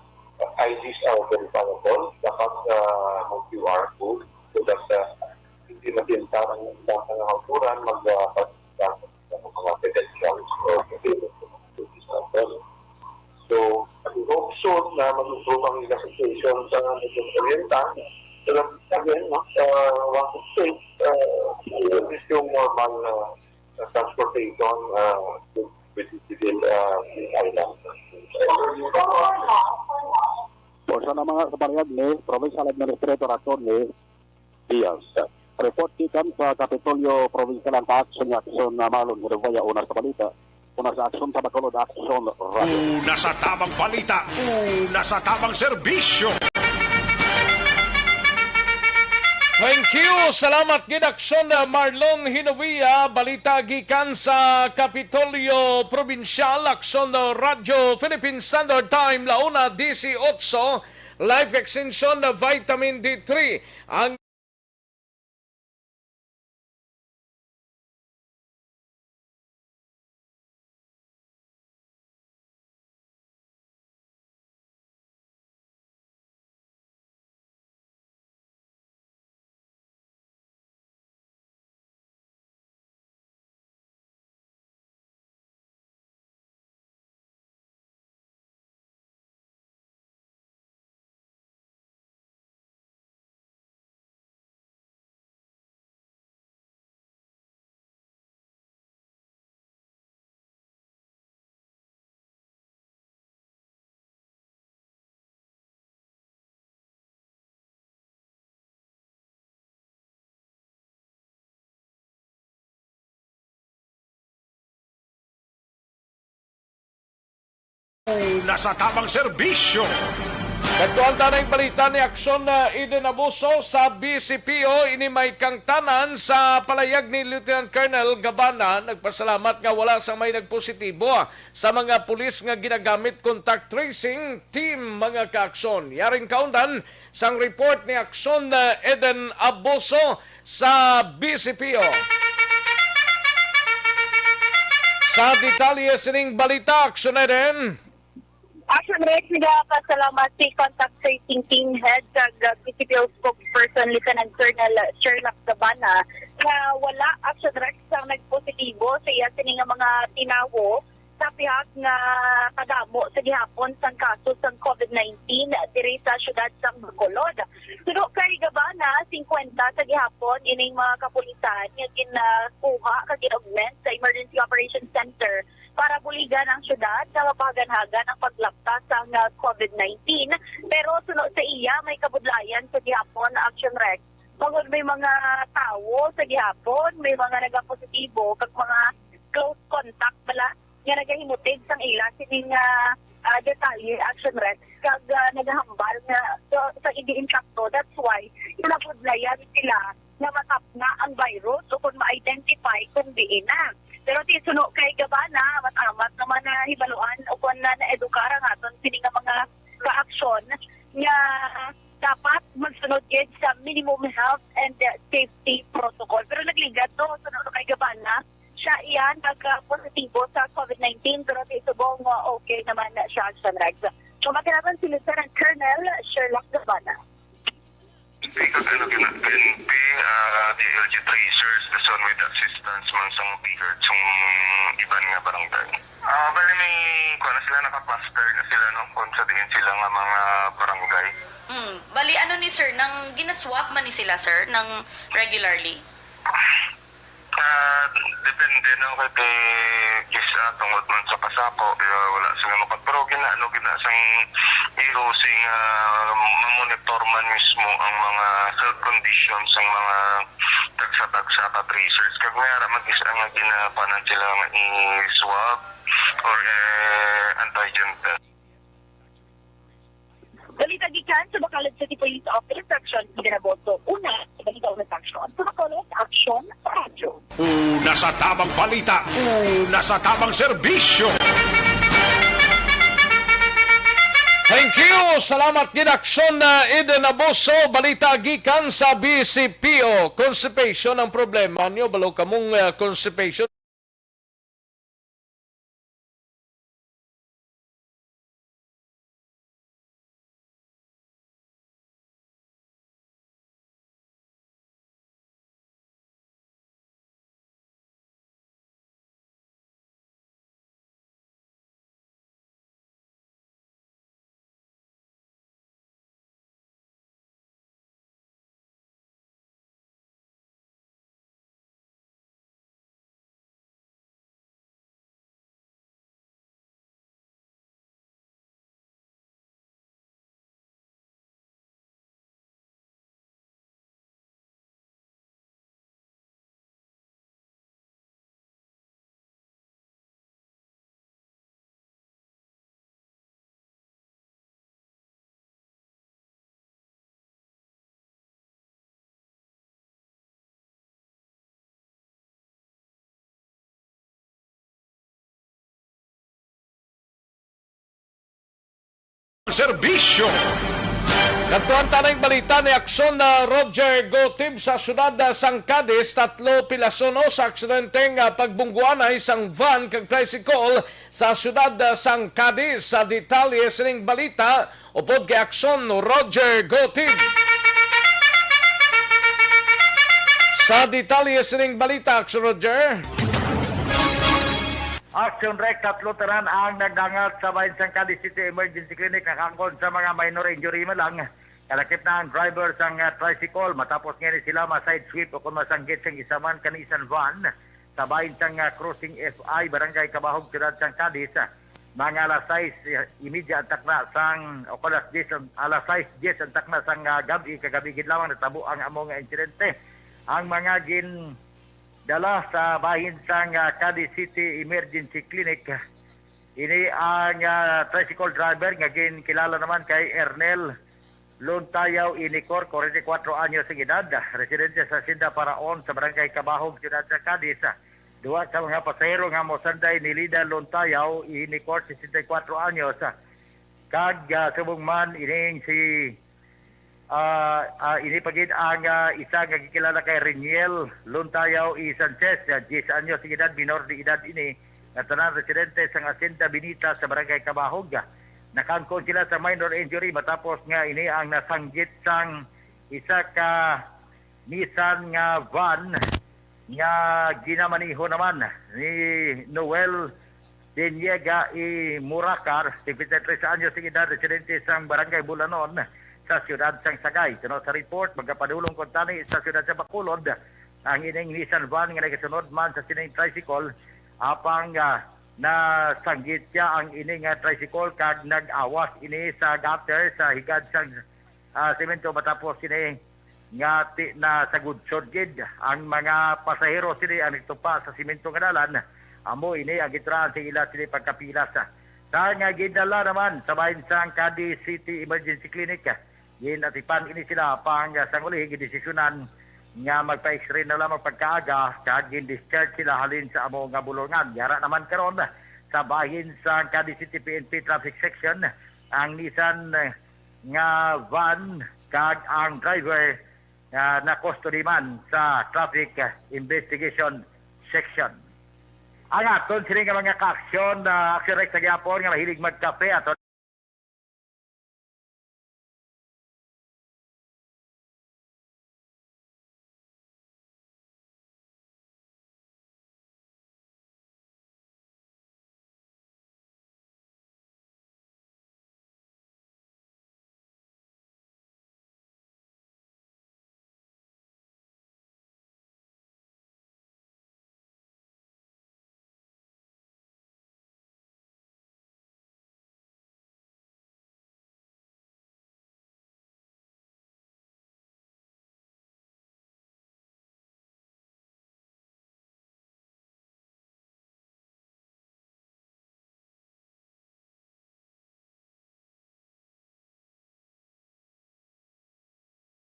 I Ds are verifiable, dapat, ah, mag-Q R code so that, ah, hindi mapinta ang ilang pangangauturan mag, ah, pag-, sa mga credentials o So, I hope soon na mag-improve ang ilang situation sa Negros Oriental. So, that, again, no, sa one state, uh, this yung normal na, uh, transportation, uh, with, with, within, uh, the island. Portion na mga sa pahayag ni Provincial Administrator Attorney Diaz. Report gikan sa Kapitolyo Provincial, ang ka-action ni Action na Marlon Herevaya, una sa balita. Una sa Action sa Bacolod, Action Radio. Una sa tamang balita, una sa tamang serbisyo. Thank you. Salamat gid, Action Marlon Hinovia. Balita gikan sa Kapitolyo Probinsyal, Action Radio Philippine Standard Time, launa disiotso. Life Extension Vitamin D three. Ang Una sa tamang serbisyo. Kadtuan ta na ang balita ni Aksyon, ah, Eden Abuso sa B C P O. Ini may kangtanan sa palayag ni Lieutenant Colonel Gabana. Nagpasalamat nga wala sa may nagpositibo, ah, sa mga pulis nga ginagamit contact tracing team, mga kaaksyon. Yaring kaundan sang report ni Aksyon, ah, Eden Abuso sa B C P O. Sa detalye sining balita, Aksyon Eden. Action Rex, nagapasalamat si Contact Tracing Team Head kag, uh, B C P O spokesperson Lieutenant Colonel Sherlock Sabana nga wala, Action Rex, ang nagpositibo sa iya sini nga mga tinawo sa pihak nga kadamo sa gihapon sang kaso sang COVID nineteen diri sa siyudad sang Bacolod. Suno kay Gabana, singkwenta sa gihapon ining mga kapulisan nga ginakuha kag gin-augment sa Emergency Operations Center para buligan ang syudad nga mapahaganhagan ang paglapta sang, ah, COVID nineteen. Pero suno sa iya, may kabudlayan sa gihapon, Action Rex. Bangod may mga tawo sa gihapon, may mga nagapositibo kag mga close contact bala nga nagahimutig sang ila sining, ah, ah, detalye, Action Rex, kag, ah, nagahambal nga sa, sa hindi insakto. That's why nabudlayan sila nga matapna ang virus o kon ma-identify kung diin na. Pero ti suno kay Gabana, amat-amat naman na hibaluan o kon na naedukar ang aton sini nga mga kaaksyon nga dapat magsunod gid sa minimum health and safety protocol. Pero nagligad to, suno kay Gabana, siya iya nagpositibo sa COVID nineteen, pero ti subong, uh, okay naman na siya, Action Rex. Kamakinatan si Lieutenant Colonel Sherlock Gabana. P kag ano gina, P N P, ah, D L G tracers, dason with assistance man sang BHERT sang iban nga barangay. Ah, bali may kuan na sila, naka-cluster na sila, no, kung sa diin sila nga mga barangay. Mm. Bali, ano ni sir, nang ginaswab man ni sila, sir, nang regularly? Ah, depende, no, kay kay kis-a tungod man sa pasako, kaya wala sila maka-, pero gina-, ano, gina-, sang E O C nga mamonitor man mismo ang mga health conditions sang mga tagsa-tagsa ka tracers. Kag may ara man kis-a nga ginapanan sila nga i-swab or, eh, antigen test. Balita gikan sa Bacolod City Police Office, Action Ginabotso. Una sa balita, una sa aksyon. Sa Bacolod, Action sa Radyo. Una sa tabang balita, una sa tabang serbisyo. Thank you. Salamat gid, Aksyon, uh, Eden Abuso. Balita gikan sa B C P O. Constipation ang problema niyo. Balo kamong, uh, constipation. Serbisyo. Kadtuan ta na ang balita ni Aksyon na Roger Gotib sa siyudad, ah, sang Cadiz. Tatlo pilasono sa aksidente nga pagbungguanay sang van kag tricycle sa siyudad, ah, sang Cadiz. Sa detalye sining balita, upod kay Aksyon Roger Gotib. Sa detalye sining balita, Aksyon Roger. Action Rec, tatlo tanan ang nagdangat sa bahin sang Cadiz City Emergency Clinic nakangkon sa mga minor injury man lang. Kalakip na ang driver sang, ah, tricycle matapos nga ni sila ma-side sweep o kung masanggit sang isa man ka Nissan van sa bahin sang, ah, Crossing F I, Barangay Cabahog, Siyudad sang Cadiz. Mga alas sais y media ang takna sang, o alas diyes ang, alas sais diyes ang takna sang, ah, gab-i, kagabi gid lamang natabo ang amo nga insidente. Ang mga gin dala sa bahin sang, ah, Cadiz City Emergency Clinic. Ini ang, ah, tricycle driver nga ginkilala naman kay Ernel Lontayaw Inicor, forty-four anyos ang edad, residente sa Hacienda Paraon sa Barangay Cabahog, Siyudad sa Cadiz. Duha sa mga pasahero nga mosanday ni Lida Lontayaw Inicor, sesenta y cuatro anyos, kag, ah, subong man ining si Ah, ah, ini pa gid ang, ah, isa nga gikilala kay Reniel Lontayaw E. Sanchez, ah, diyes anyos ang edad, minor de edad ini, nga tanan residente sang Hacienda Benita sa Barangay Cabahog. Nakangkon sila sa minor injury matapos nga ini ang nasanggit sang isa ka Nissan nga van nga ginamaneho naman ni Noel Deniega E. Muracar, singkwenta y tres anyos ang edad, residente sang Barangay Bulanon sa siyudad sang Sagay. Tungod sa report, magapadulong kuntani sa siyudad sa Bacolod ang ining Nissan van nga nagasunod man sa sining tricycle, apang, ah, nasanggit siya ang ini nga tricycle kag nag-awas ini sa gutter sa higad sang, ah, semento matapos sini nga ti-, nasagudsod gid ang mga pasahero sini ang nagtupa sa semento nga dalan. Amo ini ang giturahan sa ila sini pagkapilas. Sa nga gidala naman sa bahin sang Cadiz City Emergency Clinic, ginatipan ini sila pang sang uli gidesisyonan nga magpa-X-ray na lamang pagkaaga kag gin-discharge sila halin sa amo nga bulungan. Yara naman karon sa bahin sang Cadiz City P N P Traffic Section ang Nissan nga van kag ang driver, ah, na-custody man sa Traffic Investigation Section. Ang aton sini nga mga kaaksyon, ah, aksyon rek sa gihapon nga mahilig magkape ato.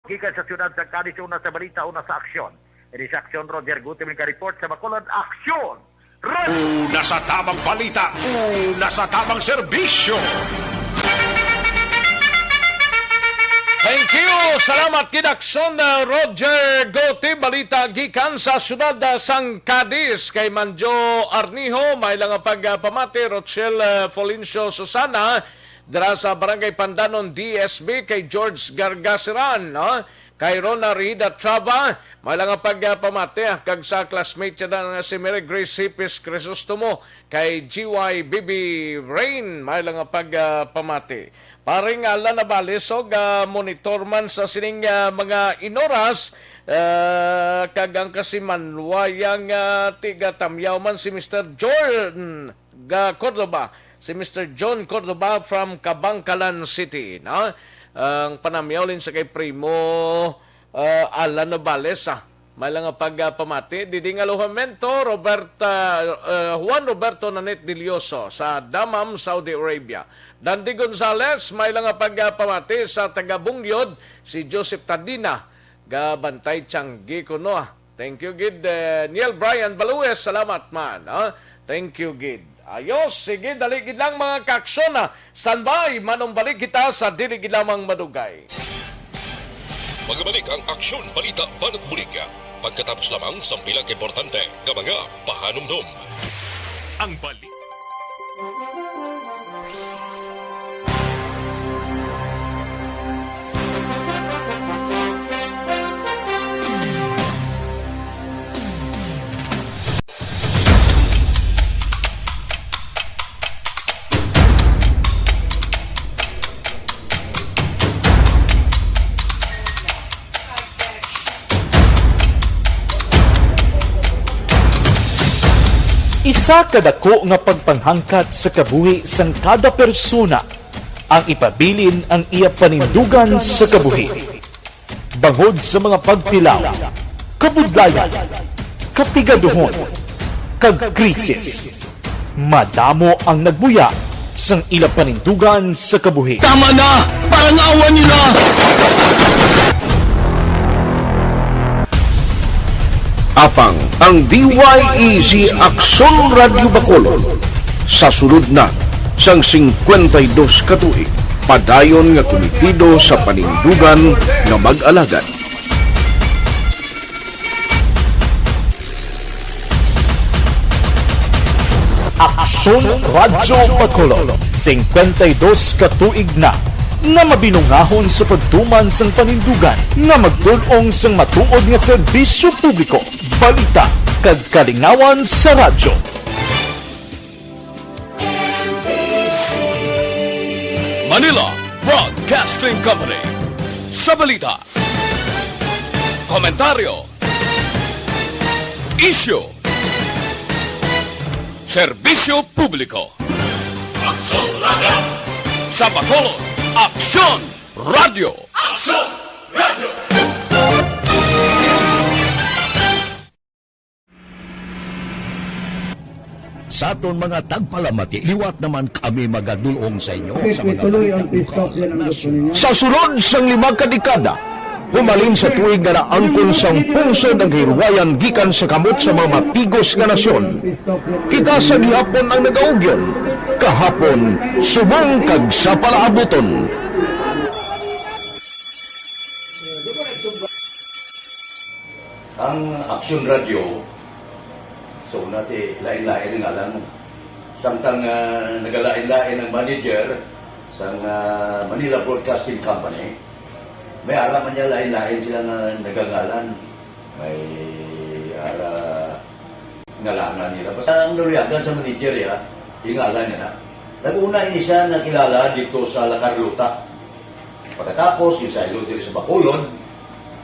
Gikan sa siyudad sa Cadiz, una sa balita, una sa aksyon. Ini sa aksyon, Roger Gutim, nag-report sa Bacolod. Aksyon! Una sa tamang balita, una sa tamang serbisyo. Thank you. Salamat gid, aksyon, uh, Roger Gote. Balita gikan sa siyudad, uh, sang Cadiz kay Manjo Arnijo. May lang nga pagpamati, Rochelle, uh, Florencio Susana, dira sa Barangay Pandanon, D S B, kay George Gargasiran, no? Kay Rona Rida Trava, may lang nga pagpamati, ah, kag sa classmate niya na nga si Mary Grace Hipis Crisostomo, kay G Y B B Rain, may lang nga pagpamati. Paring Alan Navales, og, ah, monitor man sa sining, ah, mga inoras, ah, kag ang kasimanwayang, ah, tiga Tamyaw man si Mister Jordan ga Cordova, si Mister John Cordova from Kabankalan City, no? Ang panamyaw lin sa kay Primo, ah, Alan Navales, ah. May lang nga pagpamati. Didi nga alojamento, Roberta, ah, Juan Roberto Nanit Dilioso sa Dammam, Saudi Arabia. Dandy Gonzales, may lang nga pagpamati sa taga Bungyod, si Joseph Tadina, ga Bantay Tiangge kuno, ah. Thank you gid, eh, Neil Brian Balues, salamat man, ah. Thank you gid. Ayos, sige, dali gid lang, mga kaaksyon, ah. Standby, manumbalik kita sa dili gid lamang madugay. Magabalik ang Aksyon Balita Banat Bulig pagkatapos lamang sang pila ka importante nga mga pahanumdom. Ang balik. Isa ka dako nga pagpanghangkat sa kabuhi sang kada persona ang ipabilin ang iya panindugan sa kabuhi. Bangod sa mga pagtilaw, kabudlayan, kapigaduhon, kag krisis. Madamo ang nagbuya sang ila panindugan sa kabuhi. Tama na! Parangawan nila! Apang ang D Y E Z Aksyon Radyo Bacolod, sa sulod na sang singkwenta y dos ka tuig, padayon nga kumitido sa panindugan nga mag-alagad. Aksyon Radyo Bacolod, singkwenta y dos ka tuig na nga mabinungahon sa pagtuman sang panindugan nga magdul-ong sang matuod nga serbisyo publiko, balita, kag kalingawan sa radyo. Manila Broadcasting Company. Sa balita, komentaryo, isyu, serbisyo publiko. Aksyon Radyo. Sa Bacolod, Aksyon Radyo. Aksyon Radyo. Sa aton mga tagpalamati, liwat naman kami magadul-ong sa inyo sa mga balita lokal, nasyonal. Sa sulod sang lima ka dekada, humalin sa tuig nga naangkon sang pungsod ang kahilwayan gikan sa kamot sa mga matigos nga nasyon, kita sa gihapon ang nagaugyon, kahapon, subong kag sa palaabuton. Ang Aksyon Radyo, so, nati, lain-lain ang ngalan mo. Samtang, ah, nagalain-lain ang manager sang, ah, Manila Broadcasting Company, may ara man niya lain-lain sila nga nagangalan. May ara ngalanan nila. Basta ang naluyagan sa manager, ya, ingalan niya na. Nag-una ini siya nakilala dito sa La Carlota. Pagkatapos, yung saylo diri sa Bacolod,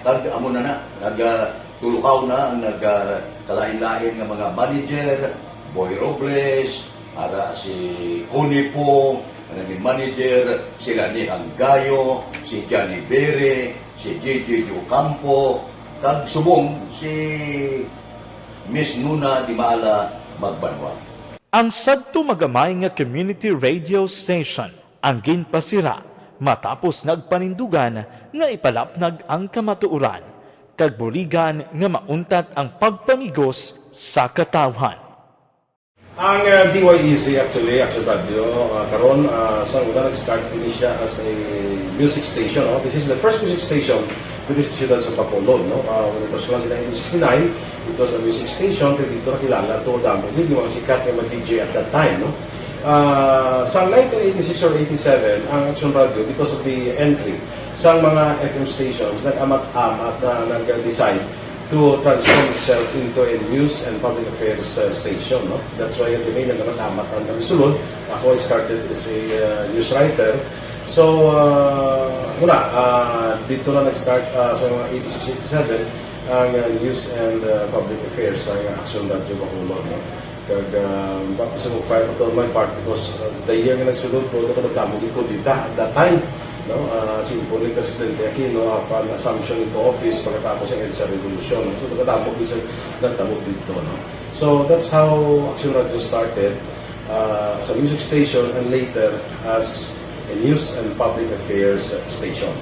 kag amo na na, nag, ah, tulukaw na ang nag, ah, kalain-lain nga mga manager, Boy Robles, ara si Connie Pong, ang naging manager, sila ni Hanggayo, si Johnny Bere, si J J Ocampo, kag subong si Miss Nuna Di Maala Magbanwa. Ang sadto magamay nga community radio station ang ginpasira matapos nagpanindugan nga ipalapnag ang kamatuoran kag buligan nga mauntat ang pagpamigos sa katawhan. Ang, ah, D Y E Z actually, Action Radio, ah, karon, ah, sa una nag-start ini siya as a music station, no? This is the first music station dito sa siyudad sa Bacolod, no? Ah, when it was launched in nineteen sixty-nine, it was a music station, kaya dito nakilala to, damo gid yung mga sikat nga mga D J at that time, no? Ah, sa nineteen eighty-six or eighty-seven, ang Action Radio, because of the entry sa mga F M stations, nag-amat-amat na nag-decide to transform itself into a news and public affairs, uh, station, no? That's why kami nagkakatamat ang kami sulod. Ako, I started as a, uh, news writer. So, uh, wala, uh, dito na nag-start, uh, sa mga eighty-six, eighty-seven, ang, uh, news and, uh, public affairs sa Action Radio Bacolod, no? Kag, ah, baptism of fire pa to on my part because, ah, the year nga nagsulod ko, ako nagdamo gid kudeta at that time, no? Ah, simple ni Presidente Aquino, upon assumption into office pagkatapos ang EDSA Revolution, no? So, nagdamo gid sa nagtabo dito, no? So, that's how Action Radio started, ah, as a music station and later as a news and public affairs station.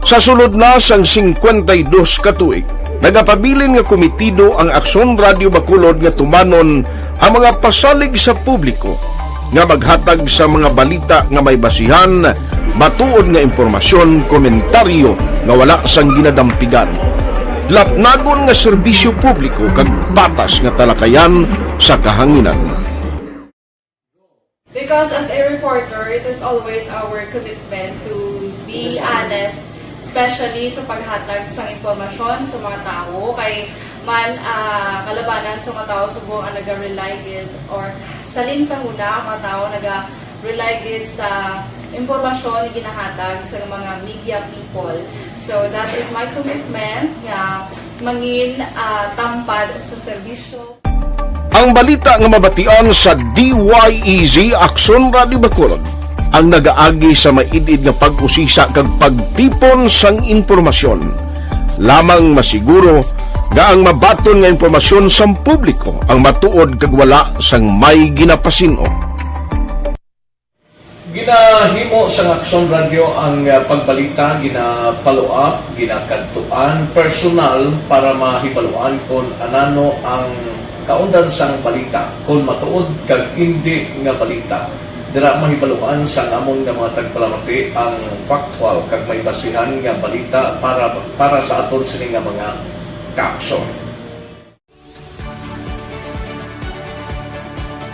Sa sulod na sang singkwenta y dos ka tuig, nagapabilin nga komitido ang Aksyon Radio Bacolod nga tumanon ang mga pasalig sa publiko nga maghatag sa mga balita nga may basihan, matuod nga impormasyon, komentaryo nga wala sang ginadampigan, lapnagon nga serbisyo publiko kag patas nga talakayan sa kahanginan. Because as a reporter, it is always our commitment to be honest, especially sa paghatag sang impormasyon sa mga tawo. Kay man, ah, kalabanan sa mga tawo subong ang naga-rely gid, or salin sa huna ang mga tawo naga-rely gid sa impormasyon nga ginahatag sa mga media people. So that is my commitment nga mangin, ah, tampad sa serbisyo. Ang balita nga mabatian sa D Y E Z Aksyon Radio Bacolod ang nagaagi sa maid-id nga pag-usisa kag pagtipon sang impormasyon. lamang masiguro nga ang mabaton nga impormasyon sang publiko ang matuod kag wala sang may ginapasin-o. Ginahimo sang Aksyon Radyo ang, ah, pagbalita, gina-follow up, ginakadtuan personal para mahibaluan kon anano ang kaundan sang balita, kon matuod kag indi nga balita. Dira mahibaluan sang amon nga mga tagpalamati ang factual kag may basihan nga balita para, para sa aton sini nga mga kaaksyon.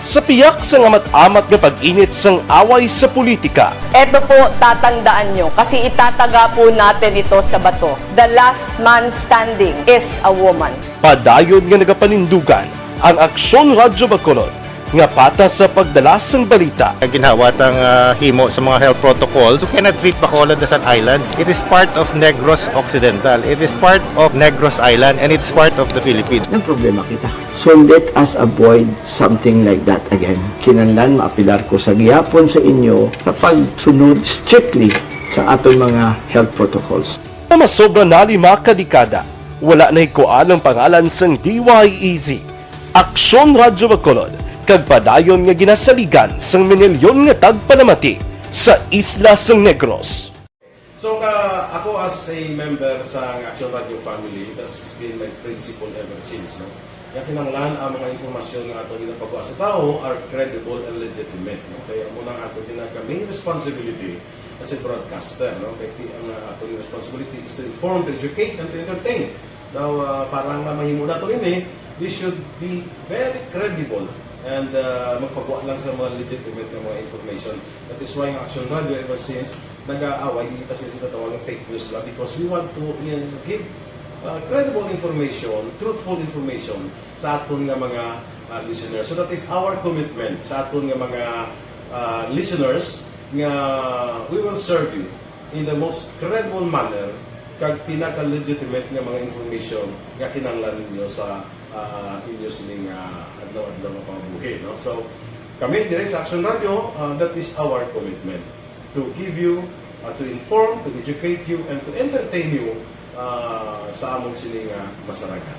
Sa piyak sang amat-amat nga pag-init sang away sa politika, Eto po, tatandaan nyo, kasi itataga po natin ito sa bato. The last man standing is a woman. Padayon nga nagapanindugan ang Aksyon Radyo Bacolod nga patas sa pagdala sang balita. Ginhawat ang ah, himo sa mga health protocols. You cannot treat Bacolod as an island. It is part of Negros Occidental. It is part of Negros Island and it's part of the Philippines. Nagproblema kita. So let us avoid something like that again. Kinahanglan maapilar ko sa gihapon sa inyo sa pagsunod strictly sa aton mga health protocols. Nga masobra na lima ka dekada, wala nahikuan ang pangalan sang D Y E Z, Aksyon Radyo Bacolod, kag padayon nga ginasaligan sang minilyon nga tagpalamati sa isla sang Negros. So ka, ako as a member sa Action Radio family, that's been my principle ever since, no? Nga kinahanglan ang mga impormasyon nga ato ginapagawa sa tawo are credible and legitimate, no? Kaya amo nang ato ginaka main responsibility as a broadcaster, no? Kay ti- ang uh, ato responsibility is to inform, to educate, and to entertain. Now, uh, para nga mahimo nato ini, we should be very credible and uh, magpagawa lang sa mga legitimate nga mga information. That is why ang Action Radio ever since nag-aaway, hindi kasi sila tawag ng fake news lang because we want to uh, give uh, credible information, truthful information sa aton nga mga uh, listeners. So that is our commitment sa aton nga mga uh, listeners nga we will serve you in the most credible manner kag pinaka-legitimate nga mga information nga kinahanglan ninyo sa uh, inyo sining uh, adlaw-adlaw nga pangabuhi, no? So, kami dire sa Action Radio, uh, that is our commitment to give you, uh, to inform, to educate you, and to entertain you uh, sa among sining uh, masaragan.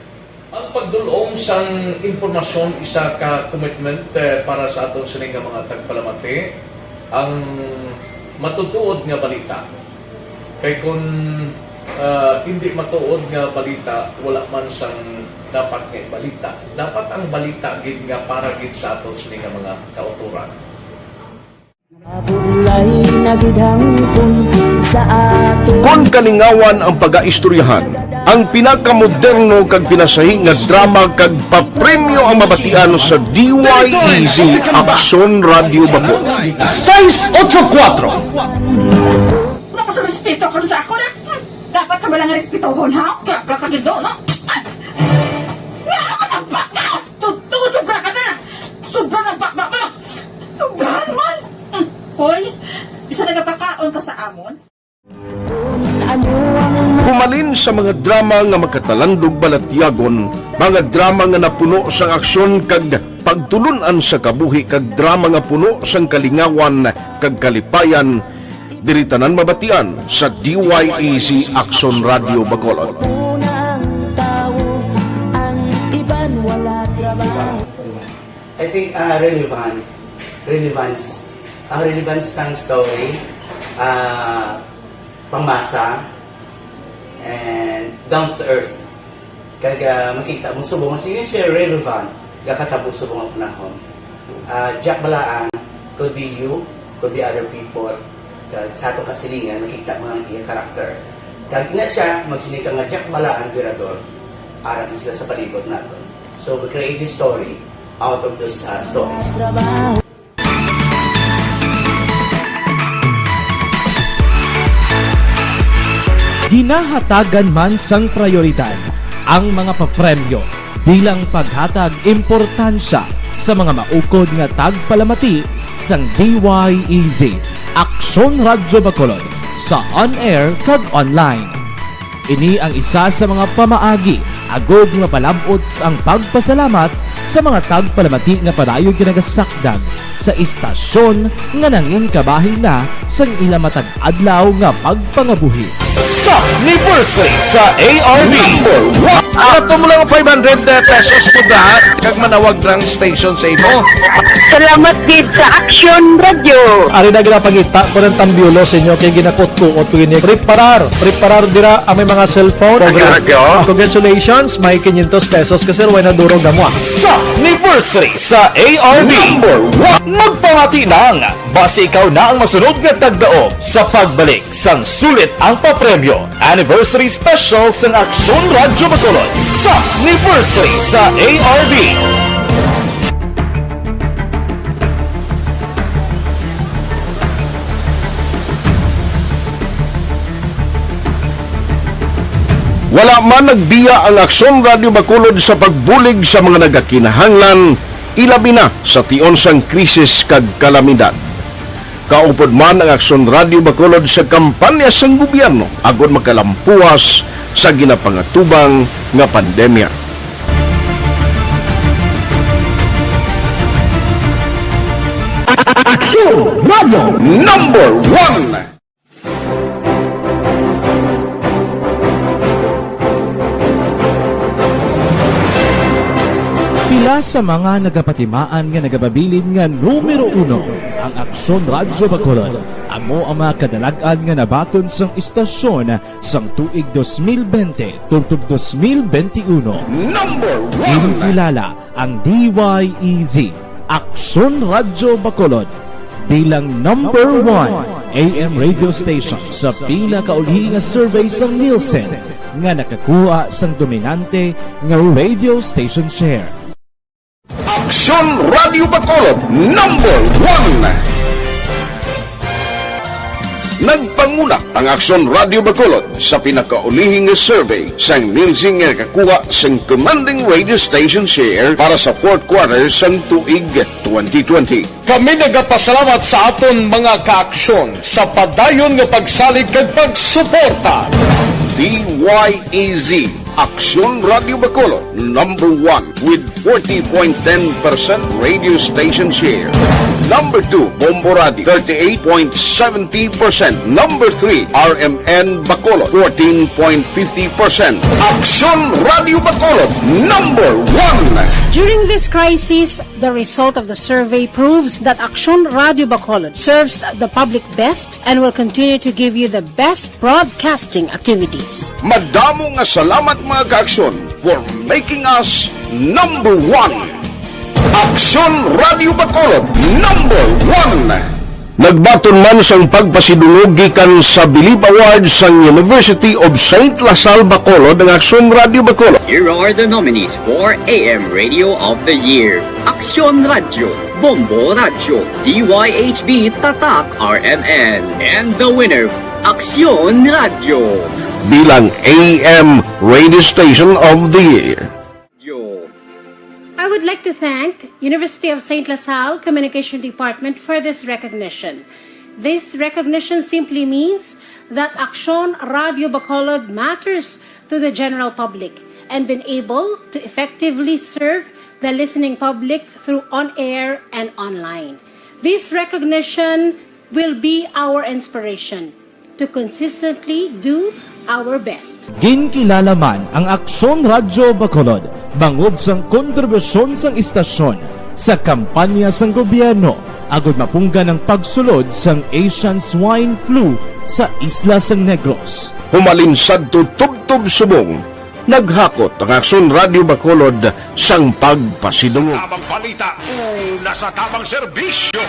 Ang pagdul-ong sang impormasyon isa ka commitment eh, para sa aton sini nga mga tagpalamati. Ang matutuod nga balita. Kay kun ah, hindi matuod nga balita, wala man sang dapat nga ibalita. Dapat ang balita gid nga para gid sa aton sini nga mga kautoran. Mabulay na gid hangpon sa ato. Kon kalingawan ang pagaistoryahan, ang pinakamoderno kag pinasahi nga drama kag papremyo ang mabatian sa D Y E Z Aksyon Radio Bacolod. Seis ocho cuatro. Wala ka sa respeto karon sa ako na. Hmm, dapat ka bala nga respetohon, ha? Kaya ka kagido, no? Ay! Nga ka nagbaka! Tuto, sobra ka na! Sobra na baka mo! Sobra naman! Hmm, hoy, isa nagapakaon ka sa amon? Humalin sa mga drama nga makatalandog balatyagon, mga drama nga napuno sang aksyon kag pagtulun-an sa kabuhi kag drama nga puno sang kalingawan kag kalipayan, diri tanan mabatian sa D Y E Z Aksyon Radio Bacolod. I think uh, relevant, relevance. Ang relevance sang story, uh, pangmasa, and down to earth. Kag uh, makita mo subong mas yun siya relevant, gakatabo subong ang panahon. Uh, Jack Balaan could be you, could be other people. Kag sa atong kasilingan, makita mo ang iya character. Kag ina siya, magsiling ka nga Jack Balaan, Virador, ara na sila sa palibot naton. So we create this story out of those uh, stories. Ginahatagan man sang prayoridad ang mga papremyo bilang paghatag importansya sa mga maukod nga tagpalamati sang D Y E Z Aksyon Radyo Bacolod sa on-air kag online. Ini ang isa sa mga pamaagi agud nga palab-ot ang pagpasalamat sa mga tagpalamati nga padayon ginagasakdag sa istasyon nga nangin kabahin na sang ila matag adlaw nga pagpangabuhi. Sa anniversary sa A R B. Number one. Ato mo lang five hundred pesos mo da, kag manawag ng station sa imo. Salamat gid sa Aksyon Radio. Ari na ginapangita ko ng tambiolo sa inyo kay ginakutkuot ko ini. Preparar, preparar dira ang may mga cellphone. Aksyon Radio. Congratulations, may quinientos pesos ka, sir, way na durog na mo, ah. Sa anniversary sa A R B. Number one. Magpamati lang, basi ikaw na ang masunod nga tagdaog sa pagbalik sang sulit ang papremyo. Anniversary Special sang Aksyon Radyo Bacolod sa anniversary sa A R B. Wala man nagbiya ang Aksyon Radyo Bacolod sa pagbulig sa mga nagakinahanglan, ilabi na sa tion sang krisis kag kalamidad. Kaupod man ang Aksyon Radyo Bacolod sa kampanya sang gobyerno agud makalampuas sa ginapangatubang nga pandemya. Aksyon Radyo Number One. Pila sa mga nagapatimaan nga nagababilin nga numero uno ang Aksyon Radyo Bacolod. Amo ang mga kadalag-an nga nabaton sang istasyon sang tuig dos mil bente tubtob dos mil bente uno. Number one. Ginkilala ang D Y E Z, Aksyon Radyo Bacolod, bilang number one A M radio station sa pinakaulihi nga survey sang Nielsen nga nakakuha sang dominante nga radio station share. Aksyon Radio Bacolod, number one. Nagpanguna ang Aksyon Radio Bacolod sa pinakaulihi nga survey sang Nielsen nga nakakuha sang commanding radio station share para sa fourth quarter sang tuig twenty twenty. Kami nagapasalamat sa aton mga kaaksyon sa padayon nga pagsalig kag pagsuporta. D Y E Z, Aksyon Radio Bacolod, number one with forty point ten percent radio station share. Number two, Bombo Radio, thirty-eight point seventy percent. Number three, R M N Bacolod, fourteen point fifty percent. Aksyon Radio Bacolod, number one. During this crisis, the result of the survey proves that Aksyon Radio Bacolod serves the public best and will continue to give you the best broadcasting activities. Madamo nga salamat, mga kaaksyon, for making us number one. Aksyon Radio Bacolod, number one. Nagbaton man sang pagpasidungog gikan sa Bilib Awards sang University of Saint La Salle Bacolod ang Aksyon Radio Bacolod. Here are the nominees for A M Radio of the Year: Aksyon Radio, Bombo Radio, D Y H B Tatak R M N, and the winner, Aksyon Radio. Bilang A M Radio Station of the Year. Yo. I would like to thank University of Saint La Salle Communication Department for this recognition. This recognition simply means that Aksyon Radio Bacolod matters to the general public and been able to effectively serve the listening public through on-air and online. This recognition will be our inspiration to consistently do our best. Ginkilala man ang Aksyon Radyo Bacolod bangod sang kontribusyon sang istasyon sa kampanya sang gobyerno agud mapunggan ang pagsulod sang Asian Swine Flu sa isla sang Negros. Humalin sadto tubtob subong, naghakot ang Aksyon Radyo Bacolod sang pagpasidungog. Tabang balita, una sa tabang serbisyo.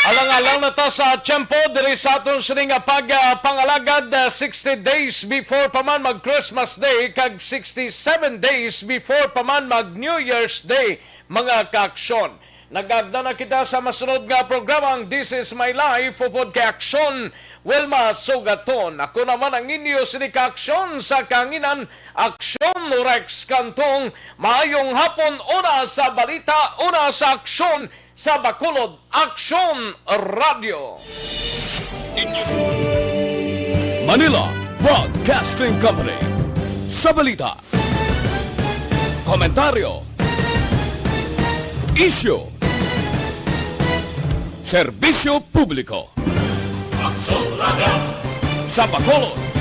Alang-alang na ta sa tiyempo diri sa aton sini nga pag, ah, pangalagad, ah, sixty days before pa man mag Christmas Day kag sixty-seven days before pa man mag New Year's Day, mga kaaksyon. Nag-agda na kita sa masunod nga programang This Is My Life, upod kay Aksyon Wilma Sugaton. Ako naman ang inyo sini kaaksyon sa kahanginan, Aksyon Rex Cantong. Maayong hapon, una sa balita, una sa aksyon, sa Bacolod Aksyon Radio. Manila Broadcasting Company. Sa balita, komentaryo, isyu, serbisyo publiko. Sa Bacolod,